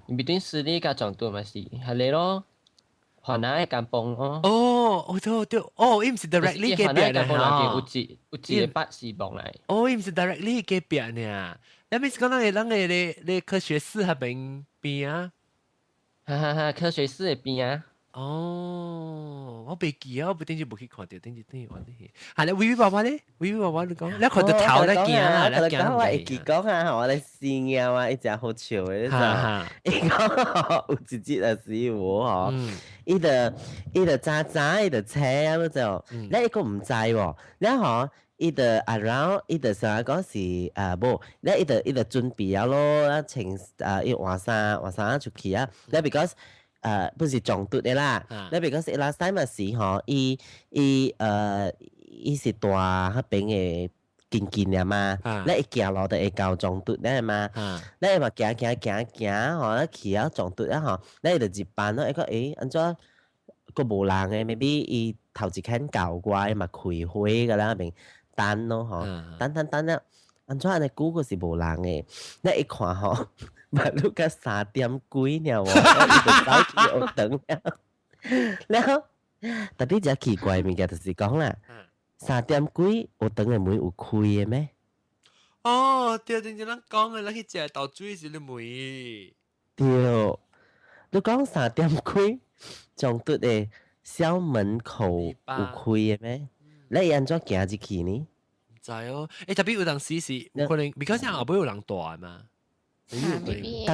，in between 私立佮撞拄嘛是係你咯。番仔的 kampung 哦。哦，哦對對，哦，伊毋是 directly 隔壁呢，吼。有一個巴士望來。哦，伊毋是 directly 隔壁呢。那咪是講咱个咧咧科學室彼邊邊啊？哈哈哈，科學室的邊啊。哦，我袂記啊，我頂次無去看著，頂次頂次玩啲。係咧，微微爸爸咧，微微爸爸你講，你看著頭咧行啊，咧行。我會記講啊，我咧生兒啊，伊誠好笑的，你知？伊講有一日也是有吼，伊就早早伊就車啊，你就，你伊閣毋知喎，你吼。伊就 around，伊就啥講是無，你伊就準備啊咯，啊穿啊伊換衫換衫出去啊，你 because 不是撞拄的啦，你 because 伊 last time 嘛是吼，伊是蹛彼邊的近近爾嘛，你一行路就會到撞拄咧嘛，你嘛行行行行吼，去啊撞拄啊吼，你就入班咯，伊講欸按怎閣無人的，maybe 伊頭一間舊過，伊嘛開會個啦邊。等咯吼，等等等了，按怎按呢久閣是無人的？你一看吼，嘛錄到3點幾爾喎，伊就走去學堂了。然後特別誠奇怪物件就是講啦，三點幾學堂的門有開的咩？哦，對對對，咱講的，咱去食豆水時的門。對，你講三點幾，中途的校門口有開的咩？你按怎行入去呢？毋知哦，欸，特別有當時是有可能，because 後尾有人蹛嘛。特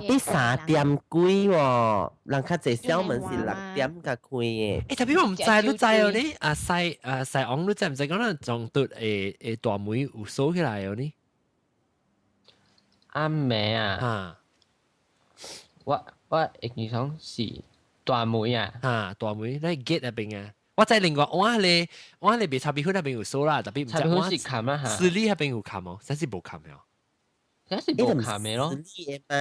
別三點幾喎，人較濟校門是6點才開的。欸，特別我毋知，你知哦呢？啊西啊西昂，你知毋知講咱中途的大門有鎖起來哦呢？暗暝啊！啊，我會記講是大門啊！啊，大門，你 gate 那邊啊？我知另外我咧，我咧賣炒米粉那邊有鎖啦，特別毋知炒米粉是冚啊嚇，私立彼邊有冚哦，真是無冚哦。真是無冚的咯。私立的嘛，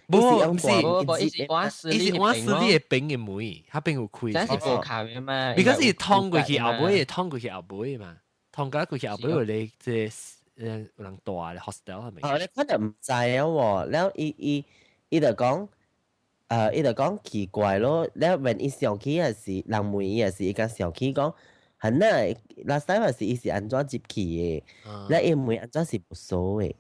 無，毋是，無，伊是往私伊是往私立的邊的門，彼邊有開。真是無冚的嘛。because 伊通過去後尾，通過去後尾嘛，通過過去後尾有咧，這有人蹛咧 hostel 係咪？哦，你可能毋知啊喎，了伊就講，伊就講奇怪咯，了when 伊上去也是人問伊也是，伊講上去講，係呐，last time 是伊是按怎入去的，了伊問按怎是無鎖的。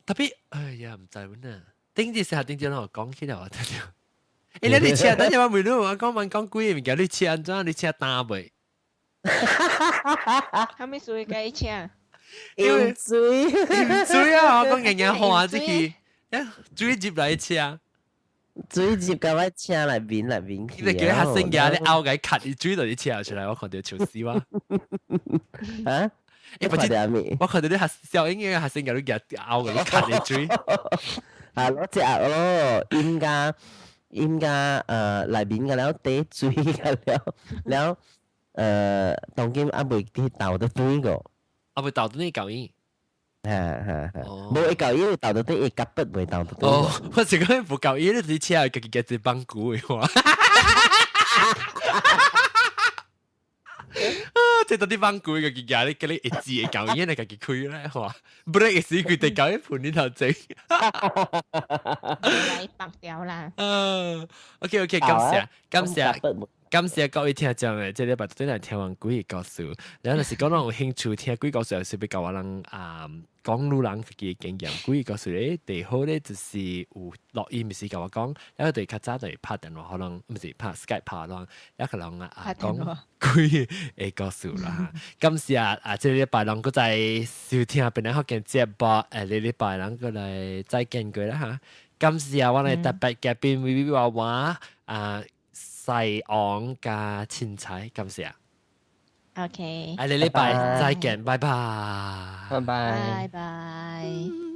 Tapi，哎呀，毋知阮啊。頂日時候頂日我講起來我聽著。欸，你車等陣我問你，我講問講幾個物件，你車按怎？你車擔未？啥物事共伊車？因為水，水啊！我講硬硬看這去，水入來車。水入到我車內面內面去。你叫學生仔你拗個卡，伊水就佇車出來，我看著笑死我。啊？欸，我看著你學小英嘅學生仔你夾拗個你卡你水。啊，攞隻咯，應該應該內面個了底水個了了當今還未去倒得對個。啊，未倒得你舊伊。哈哈哈！無會舊伊倒得對，會夾筆未倒得對。哦，我是講無舊伊，你是車家己夾一放龜的話。啊！這到底放龜家己夾你，叫你一字會舊伊，你家己開咧，哇！不然會死規地舊伊盤你頭前。來綁掉啦。嗯，OK OK，感謝感謝。感謝各位聽眾的，這禮拜對來聽完鬼故事，然後若是講咱有興趣聽鬼故事，是欲共我人啊講女人家己的經驗，鬼故事咧，最好咧就是有錄音，毋是共我講，然後就較早就會拍電話，可能毋是拍 Skype 拍攏，也可能啊講鬼的故事啦。感謝啊，這禮拜攏閣再收聽本來福建節目，這禮拜咱閣來再見過啦嚇。感謝我的特別嘉賓微微娃娃啊。細昂加凊彩，感謝。 OK。下禮拜再見，拜拜。拜拜。拜拜。